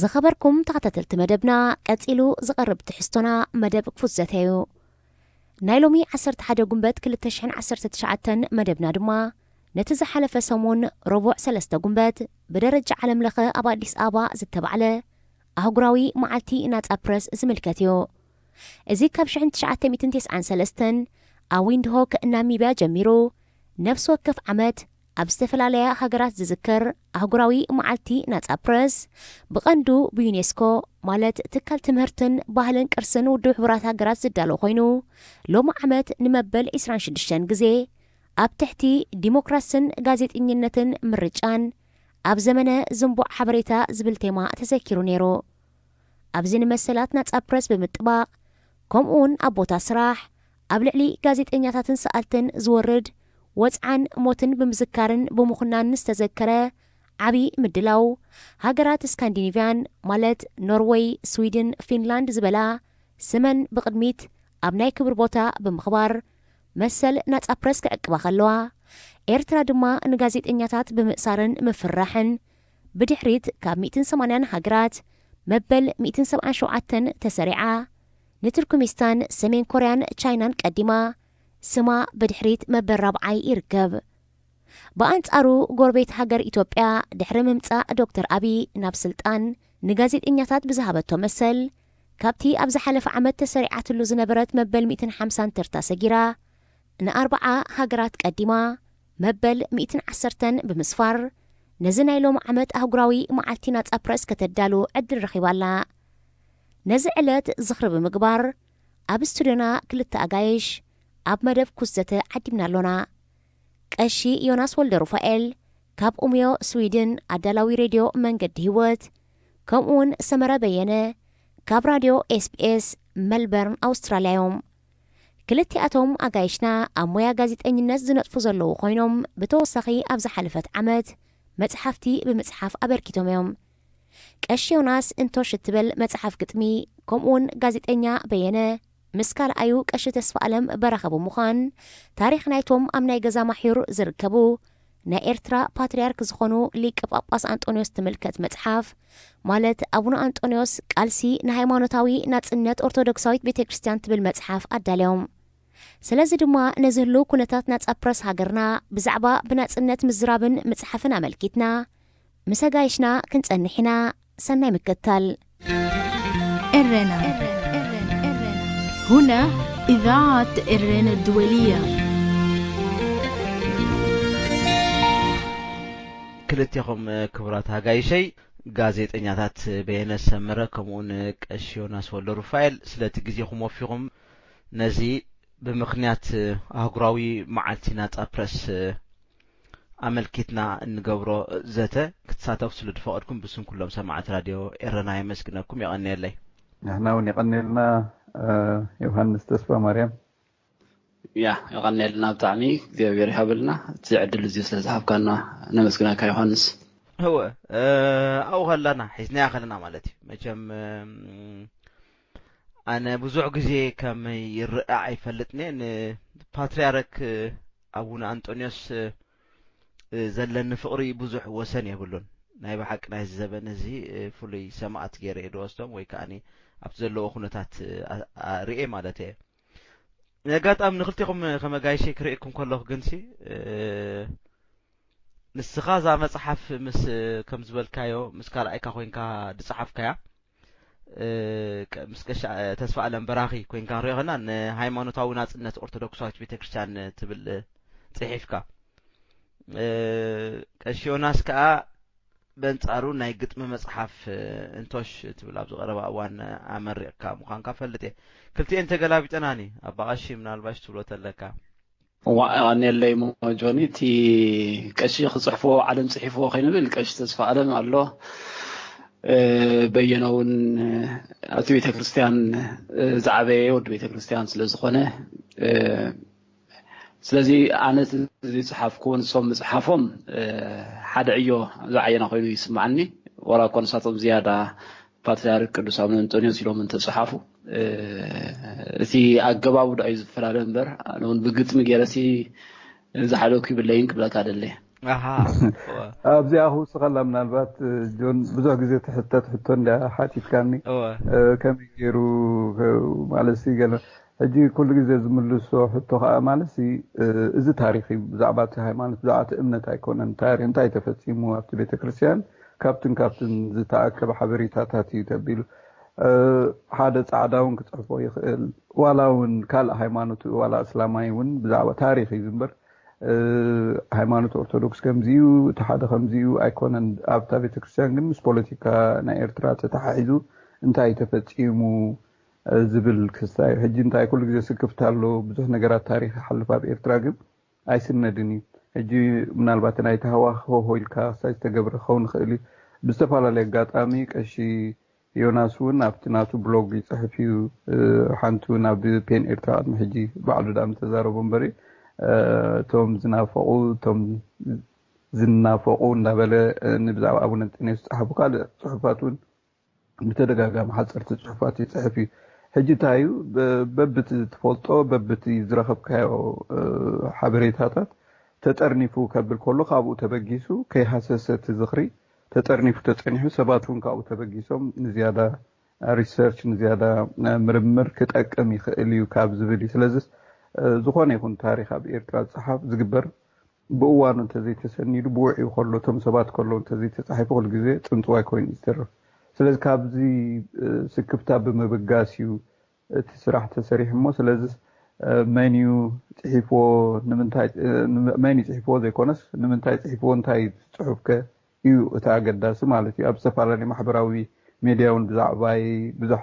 ዝኸበርኩም ተኸታተልቲ መደብና፣ ቀጺሉ ዝቐርብ ትሕዝቶና መደብ ክፉት ዘተ እዩ። ናይ ሎሚ ዓሰርተ ሓደ ጉንበት ክልተ ሽሕን ዓሰርተ ትሽዓተን መደብና ድማ ነቲ ዝሓለፈ ሰሙን ረቡዕ ሰለስተ ጉንበት ብደረጃ ዓለም ለኸ ኣብ ኣዲስ ኣበባ ዝተባዕለ ኣህጉራዊ መዓልቲ ናጻ ፕረስ ዝምልከት እዩ። እዚ ካብ ሽሕን ትሽዓተ ሚእትን ተስዓን ሰለስተን ኣብ ዊንድሆክ ናሚብያ ጀሚሩ ነፍሲ ወከፍ ዓመት ኣብ ዝተፈላለያ ሃገራት ዝዝከር ኣህጉራዊ መዓልቲ ናጻ ፕረስ ብቐንዱ ብዩኔስኮ ማለት ትካል ትምህርትን ባህልን ቅርስን ውድብ ሕቡራት ሃገራት ዝዳሎ ኮይኑ ሎሚ ዓመት ንመበል ዕስራን ሽዱሽተን ግዜ ኣብ ትሕቲ ዲሞክራስን ጋዜጠኝነትን ምርጫን ኣብ ዘመነ ዝንቡዕ ሓበሬታ ዝብል ቴማ ተዘኪሩ ነይሩ። ኣብዚ ንመሰላት ናጻ ፕረስ ብምጥባቕ ከምኡ እውን ኣብ ቦታ ስራሕ ኣብ ልዕሊ ጋዜጠኛታትን ሰኣልትን ዝወርድ ወጽዓን ሞትን ብምዝካርን ብምኹናን ዝተዘከረ ዓቢ ምድላው ሃገራት ስካንዲኒቭያን ማለት ኖርወይ፣ ስዊድን፣ ፊንላንድ ዝበላ ስመን ብቕድሚት ኣብ ናይ ክብሪ ቦታ ብምኽባር መሰል ናጻ ፕረስ ክዕቅባ ከለዋ ኤርትራ ድማ ንጋዜጠኛታት ብምእሳርን ምፍርራሕን ብድሕሪት ካብ ሚእትን ሰማንያን ሃገራት መበል ሚእትን ሰብዓን ሸውዓተን ተሰሪዓ ንቱርክሚስታን ሰሜን ኮርያን ቻይናን ቀዲማ ስማ ብድሕሪት መበል ራብዓይ ይርከብ። ብኣንጻሩ ጎረቤት ሃገር ኢትዮጵያ ድሕሪ ምምጻእ ዶክተር ኣብይ ናብ ስልጣን ንጋዜጠኛታት ብዝሃበቶ መሰል ካብቲ ኣብ ዝሓለፈ ዓመት ተሰሪዓትሉ ዝነበረት መበል ሚእትን ሓምሳን ተርታ ሰጊራ ንኣርብዓ ሃገራት ቀዲማ መበል ሚእትን ዓሰርተን ብምስፋር ነዚ ናይ ሎሚ ዓመት ኣህጉራዊ መዓልቲ ናጻ ፕረስ ከተዳሉ ዕድል ረኺባ ኣላ። ነዚ ዕለት ዝኽሪ ብምግባር ኣብ ስቱድዮና ክልተ ኣጋይሽ ኣብ መደብ ኩስ ዘተ ዓዲምና ኣሎና። ቀሺ ዮናስ ወልደ ሩፋኤል ካብ ኡምዮ ስዊድን ኣዳላዊ ሬድዮ መንገዲ ህይወት ከምኡውን ሰመረ በየነ ካብ ራድዮ ኤስቢኤስ መልበርን ኣውስትራልያ እዮም። ክልቲኣቶም ኣጋይሽና ኣብ ሞያ ጋዜጠኝነት ዝነጥፉ ዘለዉ ኮይኖም ብተወሳኺ ኣብ ዝሓለፈት ዓመት መጽሓፍቲ ብምጽሓፍ ኣበርኪቶም እዮም። ቀሺ ዮናስ እንቶሽ እትብል መጽሓፍ ግጥሚ ከምኡውን ጋዜጠኛ በየነ ምስ ካልኣዩ ቀሺ ተስፋ ኣለም በራኸ ብምዃን ታሪኽ ናይቶም ኣብ ናይ ገዛ ማሕዩር ዝርከቡ ናይ ኤርትራ ፓትርያርክ ዝኾኑ ሊቀ ጳጳስ ኣንጦንዮስ ትምልከት መጽሓፍ ማለት ኣቡነ ኣንጦንዮስ ቃልሲ ንሃይማኖታዊ ናጽነት ኦርቶዶክሳዊት ቤተ ክርስቲያን ትብል መጽሓፍ ኣዳልዮም። ስለዚ ድማ ነዚ ህልው ኩነታት ናጻ ፕረስ ሃገርና ብዛዕባ ብናጽነት ምዝራብን ምጽሓፍን ኣመልኪትና ምስ ኣጋይሽና ክንጸንሕ ኢና። ሰናይ ምክትታል። ኤረና ሁና إذاعة إرينا الدولية. ክልቴኹም ክቡራት ኣጋይሸይ ጋዜጠኛታት በየነ ሰመረ ከምኡውን ቀሺ ዮናስ ወልደ ሩፋኤል ስለቲ ግዜኹም ወፊኹም ነዚ ብምኽንያት ኣህጉራዊ መዓልቲ ናጻ ፕረስ ኣመልኪትና እንገብሮ ዘተ ክትሳተፉ ስለ ዝፈቐድኩም ብስም ኩሎም ሰማዕቲ ራድዮ ኤረና የመስግነኩም። የቐንየለይ። ንሕና እውን የቐንየልና ዮሃንስ ተስፋማርያም። ያ የቐንየልና ብጣዕሚ እግዚኣብሔር ይሃበልና እቲ ዕድል እዚኡ ስለ ዝሃብካና ነመስግነካ ዮሃንስ። እወ ኣብኡ ከለና ሒዝናያ ከለና ማለት እዩ መቸም ኣነ ብዙሕ ግዜ ከም ይረኣ ኣይፈልጥን እየ ንፓትርያርክ ኣቡነ ኣንጦንዮስ ዘለኒ ፍቕሪ ብዙሕ ወሰን የብሉን ናይ ብሓቂ ናይዚ ዘበን እዚ ፍሉይ ሰማእት ገይረ እየ ዝወስዶም ወይ ከዓ ኣብቲ ዘለዎ ኩነታት ርኤ ማለት እየ ንኣጋጣሚ ንክልቴኹም ከመጋይሸይ ክርእየኩም ከለኹ ግንሲ ንስኻ እዛ መፅሓፍ ምስ ከም ዝበልካዮ ምስ ካልኣይካ ኮይንካ ዝፀሓፍካያ ምስ ቀሺ ተስፋ ኣለም በራኺ ኮይንካ ንሪኦ ከና ንሃይማኖታዊ ናፅነት ኦርቶዶክሳዊት ቤተክርስትያን ትብል ፅሒፍካ ቀሺ ዮናስ ከዓ በንፃሩ ናይ ግጥሚ መፅሓፍ እንቶሽ ትብል ኣብዚ ቀረባ እዋን ኣመሪቕካ ምዃንካ ፈልጥ እየ ክልቲኤን ተገላቢጠናኒ ኣባ ቀሺ ምናልባሽ ትብሎ ተለካ ዋእ ኣቀንየለይ እሞ ጆኒ እቲ ቀሺ ክፅሕፍዎ ዓለም ፅሒፍዎ ከይንብል ቀሺ ተስፋ ኣለም ኣሎ በየነ እውን ኣብቲ ቤተክርስትያን ዝዓበየ ወዲ ቤተክርስትያን ስለዝኾነ ስለዚ ኣነ ዝፀሓፍኩ ንሶም ምፅሓፎም ሓደ ዕዮ ዝዓየና ኮይኑ ይስማዓኒ ዋላ እኳ ንሳቶም ዝያዳ ፓትርያርክ ቅዱስ ኣቡነ እንጦንዮስ ኢሎም እንተፅሓፉ እቲ ኣገባቡ ዶ እዩ ዝፈላለ እምበር ኣነ እውን ብግጥሚ ገይረሲ ዝሓለኩ ይብለይን ክብለካ ደለ ኣብዚኣ ክውስኸላ ምናልባት ጆን፣ ብዙሕ ግዜ ትሕተት ሕቶ እንዳ ሓቲትካኒ፣ ከመይ ገይሩ ማለት ገለ ሕጂ ኩሉ ግዜ ዝምልሶ ሕቶ ከዓ ማለት እዚ ታሪክ እዩ። ብዛዕባ እቲ ሃይማኖት፣ ብዛዕባ እቲ እምነት ኣይኮነን። እንታይ ተፈፂሙ ኣብቲ ቤተክርስትያን፣ ካብትን ካብትን ዝተኣከበ ሓበሬታታት እዩ ተቢሉ። ሓደ ፃዕዳ እውን ክፅሕፎ ይኽእል፣ ዋላ እውን ካልእ ሃይማኖት፣ ዋላ እስላማይ እውን ብዛዕባ ታሪክ እዩ ዝንበር። ሃይማኖት ኦርቶዶክስ ከምዚዩ፣ እቲ ሓደ ከምዚዩ ኣይኮነን። ኣብታ ቤተክርስትያን ግን ምስ ፖለቲካ ናይ ኤርትራ ተተሓሒዙ እንታይ ተፈፂሙ ዝብል ክስታይ እዩ። ሕጂ እንታይ ኩሉ ግዜ ስክፍታ ኣሎ፣ ብዙሕ ነገራት ታሪክ ይሓልፍ ኣብ ኤርትራ፣ ግን ኣይስነድን እዩ። ሕጂ ምናልባት ናይ ተሃዋክሆ ኢልካ ክሳይ ዝተገብረ ክኸውን ይኽእል እዩ። ብዝተፈላለየ ኣጋጣሚ ቀሺ ዮናስ እውን ኣብቲ ናቱ ብሎግ ይፅሕፍ እዩ። ሓንቲ እውን ኣብ ፔን ኤርትራ ቅድሚ ሕጂ ባዕሉ ዳኣ ምተዛረቦ እምበሪ፣ እቶም ዝናፈቑ፣ እቶም ዝናፈቑ እንዳበለ ንብዛዕባ ኣቡነ እንጠንዮስ ዝፀሓፉ ካልእ ፅሑፋት እውን ብተደጋጋሚ ሓፀርቲ ፅሑፋት ይፅሕፍ እዩ። ሕጂ እንታይ እዩ፣ በብቲ ትፈልጦ፣ በብቲ ዝረኸብካዮ ሓበሬታታት ተጠርኒፉ ከብል ከሎ፣ ካብኡ ተበጊሱ ከይሃሰሰ እቲ ዝኽሪ ተጠርኒፉ ተፀኒሑ፣ ሰባት እውን ካብኡ ተበጊሶም ንዝያዳ ሪሰርች፣ ንዝያዳ ምርምር ክጠቅም ይኽእል እዩ ካብ ዝብል እዩ። ስለዚ ዝኾነ ይኹን ታሪክ ኣብ ኤርትራ ዝፀሓፍ ዝግበር ብእዋኑ እንተዘይተሰኒዱ፣ ብውዒኡ ከሎ፣ እቶም ሰባት ከለዉ እንተዘይተፃሒፉ፣ ኩሉ ግዜ ፅንፅዋይ ኮይኑ እዩ ዝተርፍ። ስለዚ ካብዚ ስክፍታ ብምብጋስ እዩ እቲ ስራሕ ተሰሪሑ እሞ፣ ስለዚ መን እዩ ፅሒፍዎ፣ መን እዩ ፅሒፍዎ ዘይኮነስ፣ ንምንታይ ፅሒፍዎ፣ እንታይ ፅሑፍከ እዩ እቲ ኣገዳሲ ማለት እዩ። ኣብ ዝተፈላለዩ ማሕበራዊ ሜድያ እውን ብዛዕባይ ብዙሕ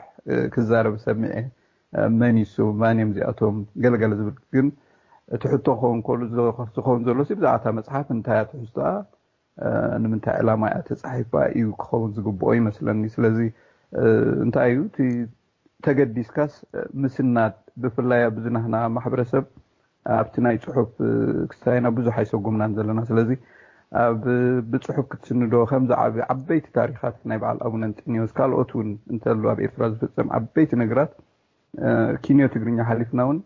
ክዛረብ ሰሚዐ። መን ይሱ፣ መን እዮም እዚኣቶም፣ ገለገለ ዝብል። ግን እቲ ሕቶ ክኸውን ከሉ ዝኸውን ዘሎ ሲ ብዛዕባ እታ መፅሓፍ እንታይ እያ ትሕዝቶኣ፣ ንምንታይ ዕላማ እያ ተፃሒፋ እዩ ክኸውን ዝግብኦ ይመስለኒ። ስለዚ እንታይ እዩ እቲ ተገዲስካስ ምስናድ፣ ብፍላይ ኣብዚ ናህና ማሕበረሰብ ኣብቲ ናይ ፅሑፍ ክስታይና ብዙሕ ኣይሰጎምናን ዘለና። ስለዚ ኣብ ብፅሑፍ ክትስንዶ ከምዚ ዓቢ ዓበይቲ ታሪኻት ናይ በዓል ኣቡነ እንጥንዮስ ካልኦት እውን እንተሉ ኣብ ኤርትራ ዝፍፀም ዓበይቲ ነገራት ኪንዮ ትግርኛ ሓሊፍና እውን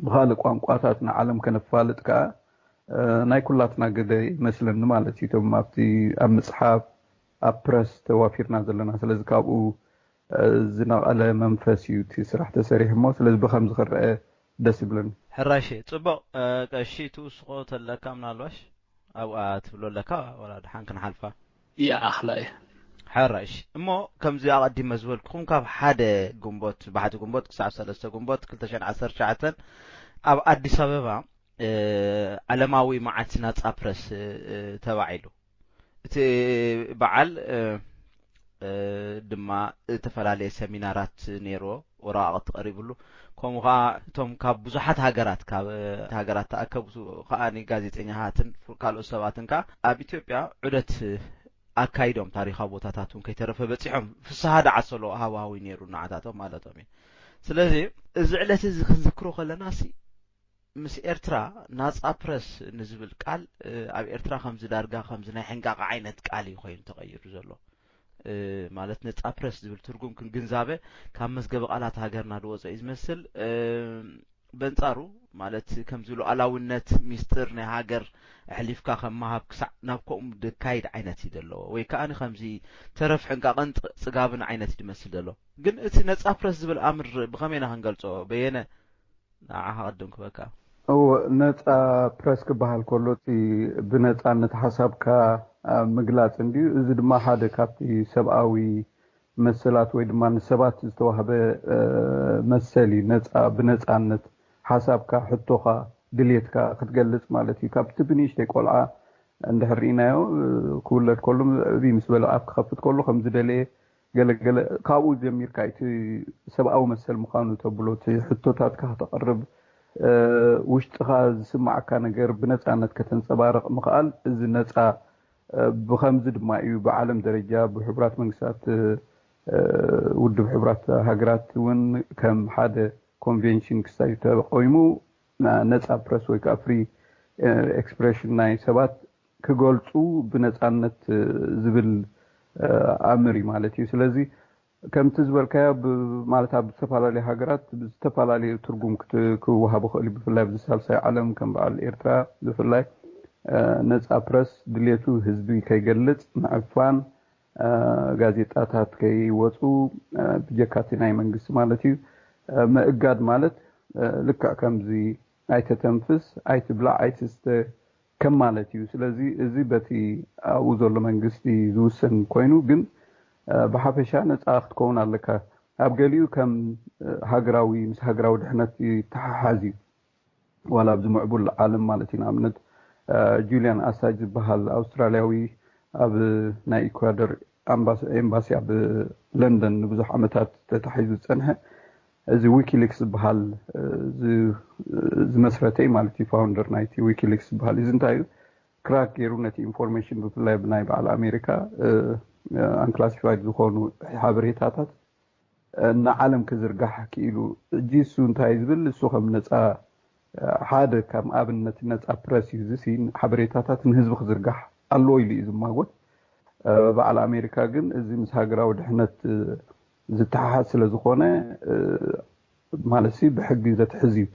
ብኻልእ ቋንቋታት ንዓለም ከነፋልጥ ከዓ ናይ ኩላትና ግደ ይመስለኒ ማለት እዩ። እቶም ኣብቲ ኣብ ምፅሓፍ ኣብ ፕረስ ተዋፊርና ዘለና፣ ስለዚ ካብኡ ዝነቐለ መንፈስ እዩ እቲ ስራሕ ተሰሪሑ እሞ፣ ስለዚ ብኸምዚ ክረአ ደስ ይብለኒ። ሕራሽ ጽቡቕ። ቀሺ ትውስኾ ተለካ ምናልባሽ ኣብኣ ትብሎ ኣለካ፣ ወላ ድሓን ክንሓልፋ። ይኣኽላ እየ። ሕራሽ እሞ ከምዚ ኣቐዲመ ዝበልኩኹም ካብ ሓደ ግንቦት፣ ባሕቲ ግንቦት ክሳብ ሰለስተ ግንቦት ክልተ ሽሕን ዓሰርተ ትሽዓተን ኣብ ኣዲስ ኣበባ ዓለማዊ መዓልቲ ናጻ ፕረስ ተባዒሉ። እቲ በዓል ድማ ዝተፈላለየ ሰሚናራት ነይርዎ፣ ወረቓቕቲ ቀሪብሉ። ከምኡ ከዓ እቶም ካብ ብዙሓት ሃገራት፣ ካብ ሃገራት ተኣከቡ ከዓ ጋዜጠኛታትን ካልኦት ሰባትን ከዓ ኣብ ኢትዮጵያ ዑደት ኣካይዶም፣ ታሪኻዊ ቦታታት እውን ከይተረፈ በፂሖም። ፍስሃ ደዓሰሎ ሃዋህዊ ነይሩ ንዓታቶም ማለቶም እዩ። ስለዚ እዚ ዕለት እዚ ክንዝክሮ ከለና ሲ ምስ ኤርትራ ናጻ ፕረስ ንዝብል ቃል ኣብ ኤርትራ ከምዚ ዳርጋ ከምዚ ናይ ሕንቃቕ ዓይነት ቃል እዩ ኮይኑ ተቐይሩ ዘሎ። ማለት ነጻ ፕረስ ዝብል ትርጉም ክንግንዛበ ካብ መዝገበ ቃላት ሃገርና ዝወፀ እዩ ዝመስል። በንጻሩ ማለት ከምዚ ሉዓላውነት ሚስጥር ናይ ሃገር ኣሕሊፍካ ከም ምሃብ ክሳዕ ናብ ከምኡ ዝካይድ ዓይነት እዩ ዘለዎ። ወይ ከኣ ከምዚ ተረፍ ሕንቃቕን ጽጋብን ዓይነት እዩ ዝመስል ዘሎ። ግን እቲ ነጻ ፕረስ ዝብል ኣምር ብኸመይ ኢና ክንገልጾ? በየነ ንዓኻ ቅድም ክበካ። እወ፣ ነጻ ፕረስ ክበሃል ከሎ እቲ ብነጻነት ሓሳብካ ምግላጽ እንድዩ። እዚ ድማ ሓደ ካብቲ ሰብኣዊ መሰላት ወይ ድማ ንሰባት ዝተዋህበ መሰል እዩ። ነጻ ብነጻነት ሓሳብካ፣ ሕቶኻ፣ ድልየትካ ክትገልጽ ማለት እዩ። ካብቲ ብንእሽተይ ቆልዓ እንድሕር ርኢናዮ፣ ክውለድ ከሎ ዕብይ ምስ በለ ኣፍ ክኸፍት ከሎ ከም ዝደለየ ገለገለ ካብኡ ጀሚርካ እቲ ሰብኣዊ መሰል ምዃኑ ተብሎ እቲ ሕቶታትካ ከተቕርብ ውሽጥኻ ዝስማዓካ ነገር ብነፃነት ከተንፀባርቕ ምኽኣል እዚ ነፃ ብኸምዚ ድማ እዩ ብዓለም ደረጃ ብሕቡራት መንግስታት ውድብ ሕቡራት ሃገራት እውን ከም ሓደ ኮንቬንሽን ክሳይ ተቆይሙ ነፃ ፕረስ ወይ ከዓ ፍሪ ኤክስፕሬሽን ናይ ሰባት ክገልፁ ብነፃነት ዝብል ኣምር እዩ ማለት እዩ። ስለዚ ከምቲ ዝበልካዮ ማለት ኣብ ዝተፈላለዩ ሃገራት ዝተፈላለዩ ትርጉም ክወሃቡ ክእል እዩ። ብፍላይ ኣብዚ ሳልሳይ ዓለም ከም በዓል ኤርትራ ብፍላይ ነፃ ፕረስ ድሌቱ ህዝቢ ከይገልፅ ምዕፋን፣ ጋዜጣታት ከይወፁ፣ ብጀካቲ ናይ መንግስቲ ማለት እዩ፣ ምእጋድ ማለት ልክዕ ከምዚ ኣይተተንፍስ፣ ኣይትብላዕ፣ ኣይትስተ ከም ማለት እዩ። ስለዚ እዚ በቲ ኣብኡ ዘሎ መንግስቲ ዝውሰን ኮይኑ፣ ግን ብሓፈሻ ነፃ ክትከውን ኣለካ። ኣብ ገሊኡ ከም ሃገራዊ፣ ምስ ሃገራዊ ድሕነት ይተሓሓዝ እዩ። ዋላ ኣብዚ ምዕቡል ዓለም ማለት እዩ። ንኣብነት ጁልያን ኣሳጅ ዝበሃል ኣውስትራልያዊ ኣብ ናይ ኢኳዶር ኤምባሲ ኣብ ለንደን ንብዙሕ ዓመታት ተታሒዙ ዝፀንሐ፣ እዚ ዊኪሊክስ ዝበሃል ዝመስረተይ ማለት እዩ፣ ፋውንደር ናይቲ ዊኪሊክስ ዝበሃል። እዚ እንታይ እዩ? ክራክ ገይሩ ነቲ ኢንፎርሜሽን ብፍላይ ብናይ በዓል ኣሜሪካ ኣንክላሲፋይድ ዝኾኑ ሓበሬታታት ንዓለም ክዝርጋሕ ክኢሉ። እጂ እሱ እንታይ ዝብል፣ እሱ ከም ነፃ ሓደ ከም ኣብነት ነፃ ፕረስ እዩ። እዚ ሓበሬታታት ንህዝቢ ክዝርጋሕ ኣለዎ ኢሉ እዩ ዝማጎት። በዓል ኣሜሪካ ግን እዚ ምስ ሃገራዊ ድሕነት ዝተሓሓዝ ስለ ዝኾነ ማለት ብሕጊ ዘትሕዝ እዩ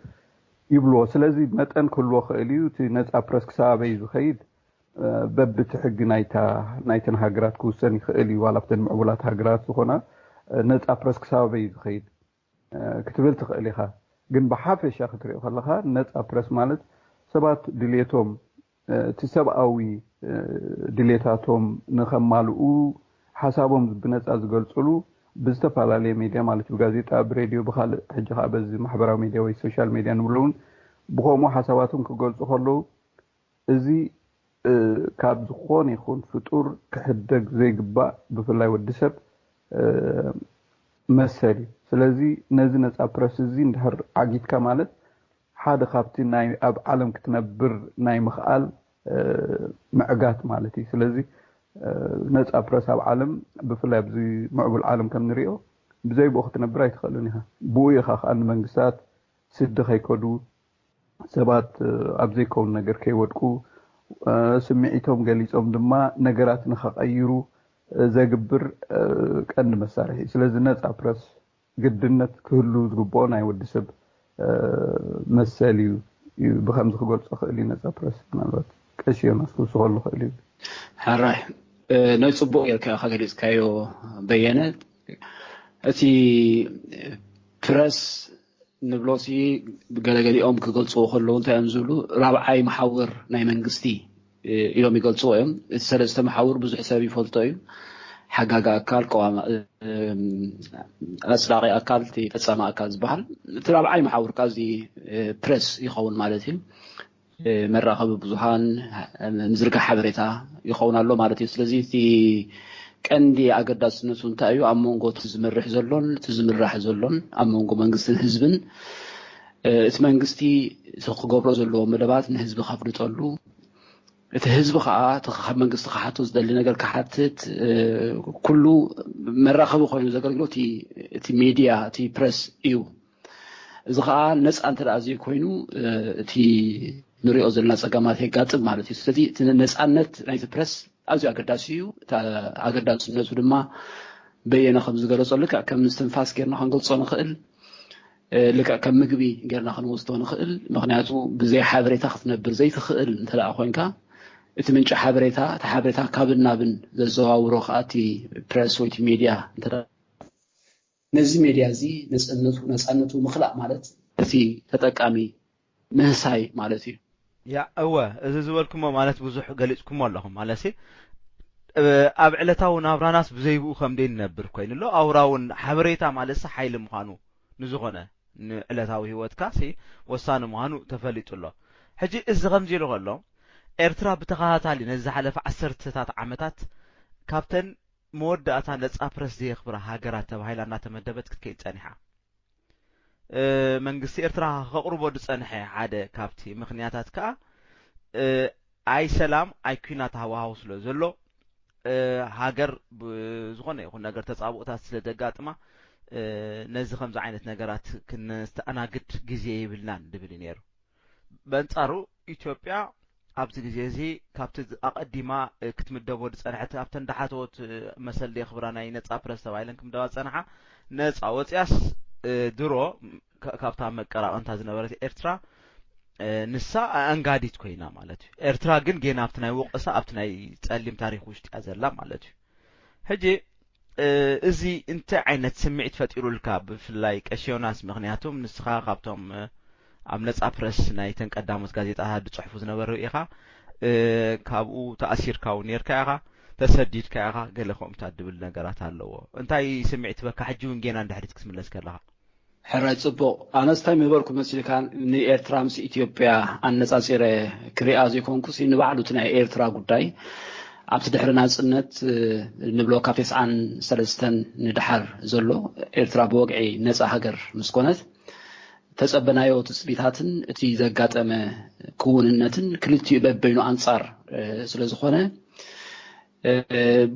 ይብልዎ። ስለዚ መጠን ክህልዎ ክእል እዩ። እቲ ነፃ ፕረስ ክሳበይ ዝኸይድ በብቲ ሕጊ ናይታ ናይተን ሃገራት ክውሰን ይኽእል እዩ። ዋላ ኣብተን ምዕቡላት ሃገራት ዝኾና ነፃ ፕረስ ክሳበይ ዝኸይድ ክትብል ትኽእል ኢኻ። ግን ብሓፈሻ ክትሪኦ ከለኻ ነፃ ፕረስ ማለት ሰባት ድሌቶም እቲ ሰብኣዊ ድሌታቶም ንኸማልኡ ሓሳቦም ብነፃ ዝገልፅሉ ብዝተፈላለየ ሜድያ ማለት ብጋዜጣ፣ ብሬድዮ፣ ብካልእ ሕጂ ከዓ በዚ ማሕበራዊ ሜድያ ወይ ሶሻል ሜድያ ንብሎ እውን ብከምኡ ሓሳባቶም ክገልፁ ከለዉ እዚ ካብ ዝኾነ ይኹን ፍጡር ክሕደግ ዘይግባእ ብፍላይ ወዲ ሰብ መሰል እዩ። ስለዚ ነዚ ነፃ ፕረስ እዚ እንድሕር ዓጊትካ ማለት ሓደ ካብቲ ናይ ኣብ ዓለም ክትነብር ናይ ምኽኣል ምዕጋት ማለት እዩ። ስለዚ ነፃ ፕረስ ኣብ ዓለም ብፍላይ ኣብዚ ምዕቡል ዓለም ከም ንሪኦ ብዘይ ብኡ ክትነብር ኣይትኽእልን ኢኻ። ብኡ ኢኻ ከዓ ንመንግስታት ስዲ ከይከዱ ሰባት ኣብ ዘይከውን ነገር ከይወድቁ ስምዒቶም ገሊፆም ድማ ነገራት ንኸቐይሩ ዘግብር ቀንዲ መሳርሒ። ስለዚ ነፃ ፕረስ ግድነት ክህሉ ዝግብኦ ናይ ወዲ ሰብ መሰል እዩ። ብከምዚ ክገልፆ ክእል እዩ ነፃ ፕረስ። ምናልባት ቀሺ ዮናስ ክውስኸሉ ክእል እዩ። ሕራይ ናይ ፅቡቅ ጌርካ ኢኻ ገሊፅካዮ በየነ። እቲ ፕረስ ንብሎ ሲ ገለገሊኦም ክገልፅዎ ከለዉ እንታይ እዮም ዝብሉ? ራብዓይ መሓውር ናይ መንግስቲ ኢሎም ይገልፅዎ እዮም። እቲ ሰለስተ መሓውር ብዙሕ ሰብ ይፈልጦ እዩ። ሓጋጊ ኣካል፣ ቀዋማ ኣፅዳቂ ኣካል፣ እቲ ፈፃሚ ኣካል ዝበሃል። እቲ ራብዓይ መሓውር ከዓ እዚ ፕረስ ይኸውን ማለት እዩ። መራኸቢ ብዙሃን፣ ምዝርጋሕ ሓበሬታ ይኸውን ኣሎ ማለት እዩ። ስለዚ እቲ ቀንዲ ኣገዳስነቱ እንታይ እዩ? ኣብ መንጎ እቲ ዝመርሕ ዘሎን እቲ ዝምራሕ ዘሎን፣ ኣብ መንጎ መንግስትን ህዝብን፣ እቲ መንግስቲ ክገብሮ ዘለዎ መደባት ንህዝቢ ከፍልጠሉ፣ እቲ ህዝቢ ከዓ እቲ ካብ መንግስቲ ክሓቶ ዝደሊ ነገር ክሓትት፣ ኩሉ መራኸቢ ኮይኑ ዘገልግሎ እቲ ሚድያ፣ እቲ ፕረስ እዩ። እዚ ከዓ ነፃ እንተ ደኣ ዘይኮይኑ እቲ ንሪኦ ዘለና ፀገማት የጋጥም ማለት እዩ። ስለዚ እቲ ነፃነት ናይቲ ፕረስ ኣዝዩ ኣገዳሲ እዩ። እቲ ኣገዳስነቱ ድማ በየነ ከም ዝገለፆ ልክዕ ከም ምስትንፋስ ጌርና ክንገልፆ ንኽእል፣ ልክዕ ከም ምግቢ ጌርና ክንወስዶ ንኽእል። ምክንያቱ ብዘይ ሓበሬታ ክትነብር ዘይትኽእል እንተ ደኣ ኮይንካ እቲ ምንጪ ሓበሬታ እቲ ሓበሬታ ካብን ናብን ዘዘዋውሮ ከዓ እቲ ፕረስ ወይ እቲ ሜድያ እንተ ነዚ ሜድያ እዚ ነፃነቱ ነፃነቱ ምኽላእ ማለት እቲ ተጠቃሚ ምህሳይ ማለት እዩ። ያ እወ፣ እዚ ዝበልኩሞ ማለት ብዙሕ ገሊፅኩሞ ኣለኹም። ማለት ኣብ ዕለታዊ ናብራናስ ብዘይብኡ ከም ደይ ንነብር ኮይኑ ኣሎ። ኣውራ እውን ሓበሬታ ማለት ሓይሊ ምዃኑ ንዝኾነ ንዕለታዊ ህይወትካ ወሳኒ ምዃኑ ተፈሊጡ ኣሎ። ሕጂ እዚ ከምዚ ኢሉ ከሎ ኤርትራ ብተኸታታሊ ነዚ ዝሓለፈ ዓሰርተታት ዓመታት ካብተን መወዳእታ ነጻ ፕረስ ዘየኽብራ ሃገራት ተባሂላ እናተመደበት ክትከይድ ጸኒሓ። መንግስቲ ኤርትራ ከቕርቦ ዝጸንሐ ሓደ ካብቲ ምኽንያታት ከኣ ኣይ ሰላም ኣይ ኲናት ሃዋሃው ስለ ዘሎ ሃገር ብዝኾነ ይኹን ነገር ተጻብኦታት ስለ ዘጋጥማ ነዚ ከምዚ ዓይነት ነገራት ክነስተኣናግድ ግዜ የብልናን ዝብል እዩ ነይሩ። በንጻሩ ኢትዮጵያ ኣብዚ ግዜ እዚ ካብቲ ኣቐዲማ ክትምደቦ ዝጸንሐት ኣብተን ዳሓተወት መሰል የኽብራ ናይ ነጻ ፕረስ ተባሂለን ክምደባ ዝጸንሓ ነጻ ወጽያስ ድሮ ካብታ መቀራቐንታ ዝነበረት ኤርትራ ንሳ ኣንጋዲት ኮይና ማለት እዩ። ኤርትራ ግን ጌና ኣብቲ ናይ ወቀሳ ኣብቲ ናይ ጸሊም ታሪኽ ውሽጢ እያ ዘላ ማለት እዩ። ሕጂ እዚ እንታይ ዓይነት ስምዒት ፈጢሩልካ፣ ብፍላይ ቀሺ ዮናስ? ምኽንያቱም ንስኻ ካብቶም ኣብ ነጻ ፕረስ ናይ ተን ቀዳሞት ጋዜጣታት ዝጽሕፉ ዝነበሩ ኢኻ። ካብኡ ተኣሲርካ እውን ነርካ ኢኻ፣ ተሰዲድካ ኢኻ፣ ገለ ከምኡታት ድብል ነገራት ኣለዎ። እንታይ ስምዒት በካ ሕጂ እውን ጌና እንድሕሪት ክትምለስ ከለኻ? ሕራይ ጽቡቕ። ኣነስ እንታይ ምበልኩ መሲልካ፣ ንኤርትራ ምስ ኢትዮጵያ ኣነጻጺረ ክሪኣ ዘይኮንኩሲ፣ ንባዕሉ እቲ ናይ ኤርትራ ጉዳይ ኣብቲ ድሕሪ ናጽነት ንብሎ ካብ ተስዓን ሰለስተን ንድሓር ዘሎ ኤርትራ ብወግዒ ነጻ ሃገር ምስ ኮነት፣ ተጸበናዮ ትጽቢታትን እቲ ዘጋጠመ ክውንነትን ክልቲኡ በበይኑ ኣንጻር ስለ ዝኾነ፣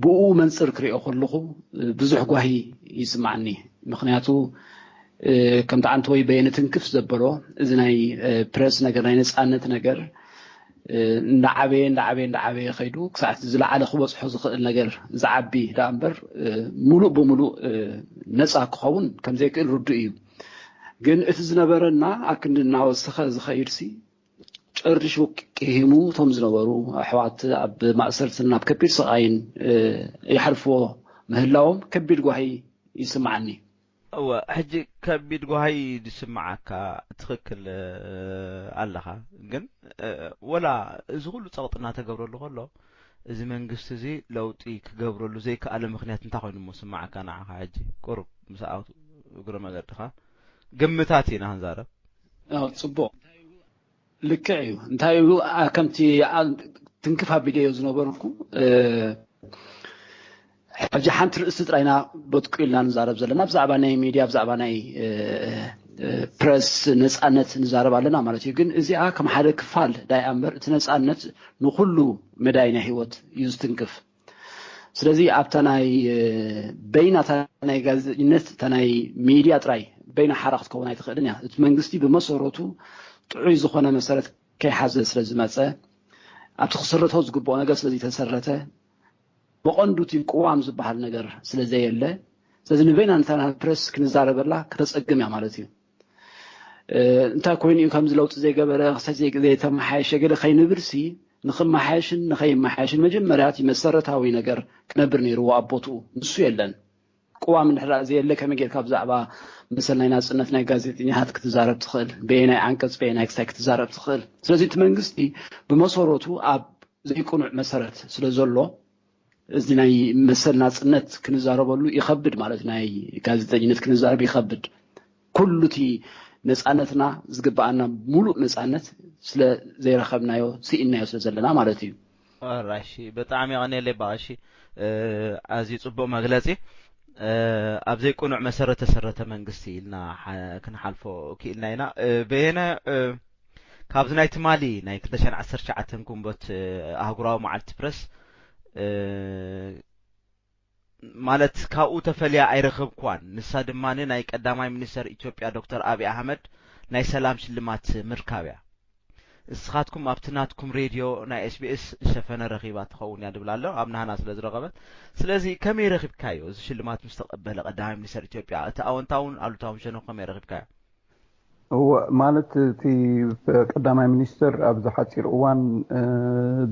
ብኡ መንጽር ክሪኦ ከለኹ ብዙሕ ጓሂ ይስምዓኒ። ምኽንያቱ ከምቲ ኣንተ ወይ በየነ ትንክፍ ዘበሎ፣ እዚ ናይ ፕረስ ነገር፣ ናይ ነጻነት ነገር እንዳዓበየ እንዳዓበየ እንዳዓበየ ከይዱ ክሳዕ እቲ ዝለዓለ ክበጽሖ ዝኽእል ነገር ዝዓቢ ደኣ እምበር፣ ሙሉእ ብሙሉእ ነጻ ክኸውን ከም ዘይክእል ርዱእ እዩ። ግን እቲ ዝነበረና ኣክንዲ እናወሰኸ ዝኸይድሲ፣ ጨሪሹ ቂሂሙ፣ እቶም ዝነበሩ ኣሕዋት ኣብ ማእሰርትን ኣብ ከቢድ ስቓይን ይሓልፍዎ ምህላዎም ከቢድ ጓሂ ይስምዓኒ። እወ፣ ሕጂ ከቢድ ጓሂ ዝስምዓካ ትኽክል ኣለኻ። ግን ወላ እዚ ኩሉ ጸቕጢ እናተገብረሉ ከሎ፣ እዚ መንግስቲ እዚ ለውጢ ክገብረሉ ዘይከኣለ ምኽንያት እንታይ ኮይኑ እሞ ስምዓካ ንዓኻ? ሕጂ ቁሩብ ምስ ኣው-፣ እግረ መገድኻ ግምታት ኢና ክንዛረብ። ጽቡቕ። ልክዕ እዩ። እንታይ እዩ፣ ከምቲ ትንክፍ ኣቢለዮ ዝነበርኩ፣ ሕጂ ሓንቲ ርእሲ ጥራይና በጥቁ ኢልና ንዛረብ ዘለና፣ ብዛዕባ ናይ ሚድያ፣ ብዛዕባ ናይ ፕረስ ነፃነት ንዛረብ ኣለና ማለት እዩ። ግን እዚኣ ከም ሓደ ክፋል ዳይ ኣምበር፣ እቲ ነፃነት ንኩሉ መዳይ ናይ ህይወት እዩ ዝትንክፍ። ስለዚ ኣብታ ናይ በይና፣ እታ ናይ ጋዜጠኝነት፣ እታ ናይ ሚድያ ጥራይ በይና ሓራ ክትከውን ኣይትኽእልን እያ። እቲ መንግስቲ ብመሰረቱ ጥዑይ ዝኾነ መሰረት ከይሓዘ ስለ ዝመፀ፣ ኣብቲ ክስረቶ ዝግብኦ ነገር ስለ ዘይተሰረተ፣ ብቐንዱ እቲ ቅዋም ዝበሃል ነገር ስለ ዘየለ፣ ስለዚ ንበይና ነታ ናይ ፕረስ ክንዛረበላ ከተፀግም እያ ማለት እዩ። እንታይ ኮይኑ እዩ ከምዚ ለውጢ ዘይገበረ፣ ክሳይ ዘይተመሓየሸ ገለ ከይንብልሲ፣ ንኽመሓየሽን ንኸይመሓየሽን መጀመርያ እቲ መሰረታዊ ነገር ክነብር ነይርዎ ኣብ ቦትኡ። ንሱ የለን። ቅዋም እንድሕር ዘየለ ከመይ ጌርካ ብዛዕባ መሰል ናይ ናጽነት ናይ ጋዜጠኛታት ክትዛረብ ትኽእል? በየናይ ዓንቀጽ በየናይ ክሳይ ክትዛረብ ትኽእል? ስለዚ እቲ መንግስቲ ብመሰረቱ ኣብ ዘይቅኑዕ መሰረት ስለ ዘሎ፣ እዚ ናይ መሰል ናጽነት ክንዛረበሉ ይኸብድ ማለት፣ ናይ ጋዜጠኝነት ክንዛረብ ይኸብድ። ኩሉ እቲ ነጻነትና ዝግብኣና ሙሉእ ነጻነት ስለ ዘይረኸብናዮ፣ ስኢንናዮ ስለ ዘለና ማለት እዩ። ራሺ፣ ብጣዕሚ የቐንየለይ ባቐሺ። ኣዝዩ ጽቡቕ መግለጺ። ኣብ ዘይቅኑዕ መሰረት ተሰረተ መንግስቲ ኢልና ክንሓልፎ ክኢልና ኢና። በየነ፣ ካብዚ ናይ ትማሊ ናይ ክልተ ሽሕን ዓሰርተ ትሽዓተን ግንቦት ኣህጉራዊ መዓልቲ ፕረስ፣ ማለት ካብኡ ተፈልያ ኣይረኸብኳን። ንሳ ድማ ናይ ቀዳማይ ሚኒስተር ኢትዮጵያ ዶክተር ኣብይ ኣሕመድ ናይ ሰላም ሽልማት ምርካብ እያ። እስኻትኩም ኣብቲ ናትኩም ሬድዮ ናይ ኤስቢኤስ ዝሸፈነ ረኺባ ትኸውን እያ ድብል ኣሎ፣ ኣብ ናህና ስለ ዝረኸበት። ስለዚ ከመይ ረኺብካዮ? እዚ ሽልማት ምስ ተቐበለ ቀዳማይ ሚኒስተር ኢትዮጵያ፣ እቲ ኣወንታውን ኣሉታውን ሸነኹ ከመይ ረኺብካዮ? እወ፣ ማለት እቲ ቀዳማይ ሚኒስተር ኣብዚ ሓፂር እዋን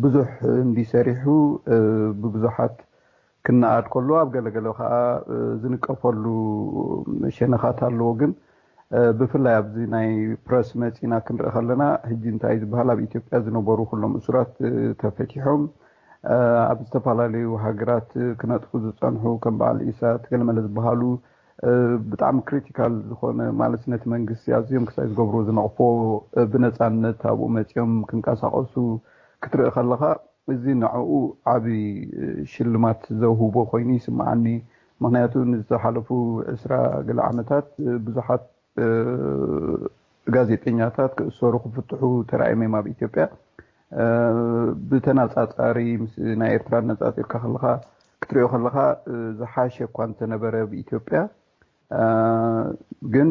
ብዙሕ እንዲሰሪሑ ብብዙሓት ክነኣድ ከሎ፣ ኣብ ገለገለ ከዓ ዝንቀፈሉ ሸነኻት ኣለዎ። ግን ብፍላይ ኣብዚ ናይ ፕረስ መፂና ክንርኢ ከለና፣ ሕጂ እንታይ ዝበሃል፣ ኣብ ኢትዮጵያ ዝነበሩ ኩሎም እሱራት ተፈቲሖም፣ ኣብ ዝተፈላለዩ ሃገራት ክነጥፉ ዝፀንሑ ከም በዓል ኢሳት ገለመለ ዝበሃሉ ብጣዕሚ ክሪቲካል ዝኾነ፣ ማለት ነቲ መንግስቲ ኣዝዮም ክሳይ ዝገብርዎ ዝነቕፎ፣ ብነፃነት ኣብኡ መፂኦም ክንቀሳቐሱ ክትርኢ ከለኻ፣ እዚ ንዕኡ ዓቢ ሽልማት ዘውህቦ ኮይኑ ይስምዓኒ። ምኽንያቱ ንዝሓለፉ ዕስራ ገለ ዓመታት ብዙሓት ጋዜጠኛታት ክእሰሩ ክፍትሑ ተራእዮም እዮም ኣብ ኢትዮጵያ። ብተነፃፃሪ ምስ ናይ ኤርትራ ነፃፂርካ ከለኻ ክትሪኦ ከለኻ ዝሓሸ እኳ እንተነበረ ብኢትዮጵያ፣ ግን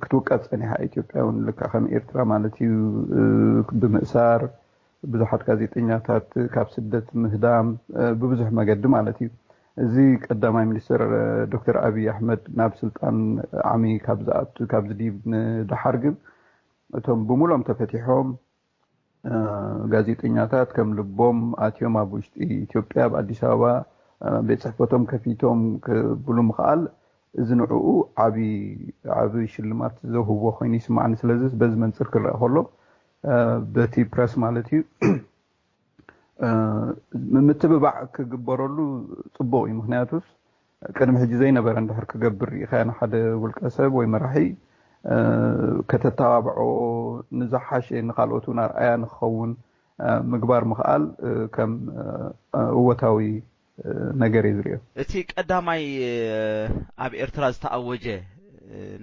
ክትውቀብ ጸኒሓ ኢትዮጵያ እውን ልክዕ ከም ኤርትራ ማለት እዩ። ብምእሳር ብዙሓት ጋዜጠኛታት፣ ካብ ስደት ምህዳም፣ ብብዙሕ መገዲ ማለት እዩ። እዚ ቀዳማይ ሚኒስትር ዶክተር ኣብይ ኣሕመድ ናብ ስልጣን ዓሚ ካብ ዝኣቱ፣ ካብ ዝድይብ ንደሓር ግን እቶም ብምሎም ተፈቲሖም፣ ጋዜጠኛታት ከም ልቦም ኣትዮም ኣብ ውሽጢ ኢትዮጵያ ኣብ ኣዲስ ኣበባ ቤት ጽሕፈቶም ከፊቶም ክብሉ ምኽኣል፣ እዚ ንዕኡ ዓቢ ሽልማት ዘውህቦ ኮይኑ ይስማዓኒ። ስለዚ በዚ መንጽር ክረኣ ከሎ፣ በቲ ፕረስ ማለት እዩ፣ ምትብባዕ ክግበረሉ ጽቡቕ እዩ። ምክንያቱስ ቅድሚ ሕጂ ዘይነበረ እንድሕር ክገብር ርኢኻዮ ንሓደ ውልቀ ሰብ ወይ መራሒ፣ ከተተባብዖ፣ ንዝሓሸ ንኻልኦት እውን ኣርኣያ ንክኸውን ምግባር ምኽኣል ከም እወታዊ ነገር እየ ዝሪኦ። እቲ ቀዳማይ ኣብ ኤርትራ ዝተኣወጀ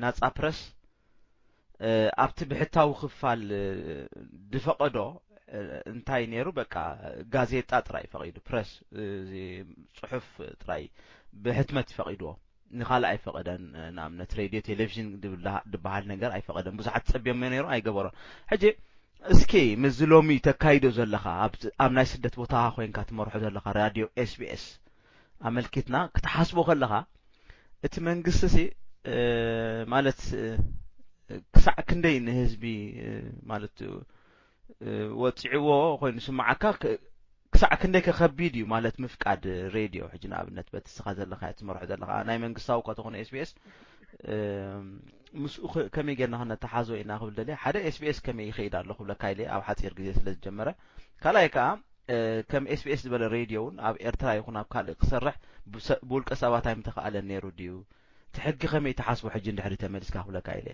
ናጻ ፕረስ ኣብቲ ብሕታዊ ክፋል ዝፈቐዶ እንታይ ነይሩ? በቃ ጋዜጣ ጥራይ ፈቒዱ፣ ፕረስ፣ ጽሑፍ ጥራይ ብሕትመት ፈቒድዎ። ንኻልእ ኣይፈቐደን። ንኣብነት ሬድዮ፣ ቴሌቪዥን ዝበሃል ነገር ኣይፈቐደን። ብዙሓት ጸቢዮም ነይሩ፣ ኣይገበሮን። ሕጂ እስኪ ምስዚ ሎሚ ተካይዶ ዘለኻ፣ ኣብ ናይ ስደት ቦታኻ ኮይንካ ትመርሖ ዘለኻ ራድዮ ኤስቢኤስ ኣመልኪትና ክትሓስቦ ከለኻ፣ እቲ መንግስቲ ሲ ማለት ክሳዕ ክንደይ ንህዝቢ ማለት ወፂዕዎ ኮይኑ ስማዓካ፣ ክሳዕ ክንደይ ከከቢድ እዩ ማለት ምፍቃድ ሬድዮ? ሕጂ ንኣብነት በቲ ስኻ ዘለኻ ትመርሖ ዘለኻ ናይ መንግስታዊ እኳ ተኾነ ኤስቢኤስ፣ ምስኡ ከመይ ጌርና ክነተሓዞ ኢና ክብል ደልየ። ሓደ ኤስቢኤስ ከመይ ይኸይድ ኣሎ ክብለካ ኢለ ኣብ ሓፂር ግዜ ስለ ዝጀመረ፣ ካልኣይ ከዓ ከም ኤስቢኤስ ዝበለ ሬድዮ እውን ኣብ ኤርትራ ይኹን ኣብ ካልእ ክሰርሕ ብውልቀ ሰባት ኣይምተኻእለን ነይሩ ድዩ? እቲ ሕጊ ከመይ ትሓስቦ ሕጂ እንድሕሪ ተመሊስካ ክብለካ ኢለ።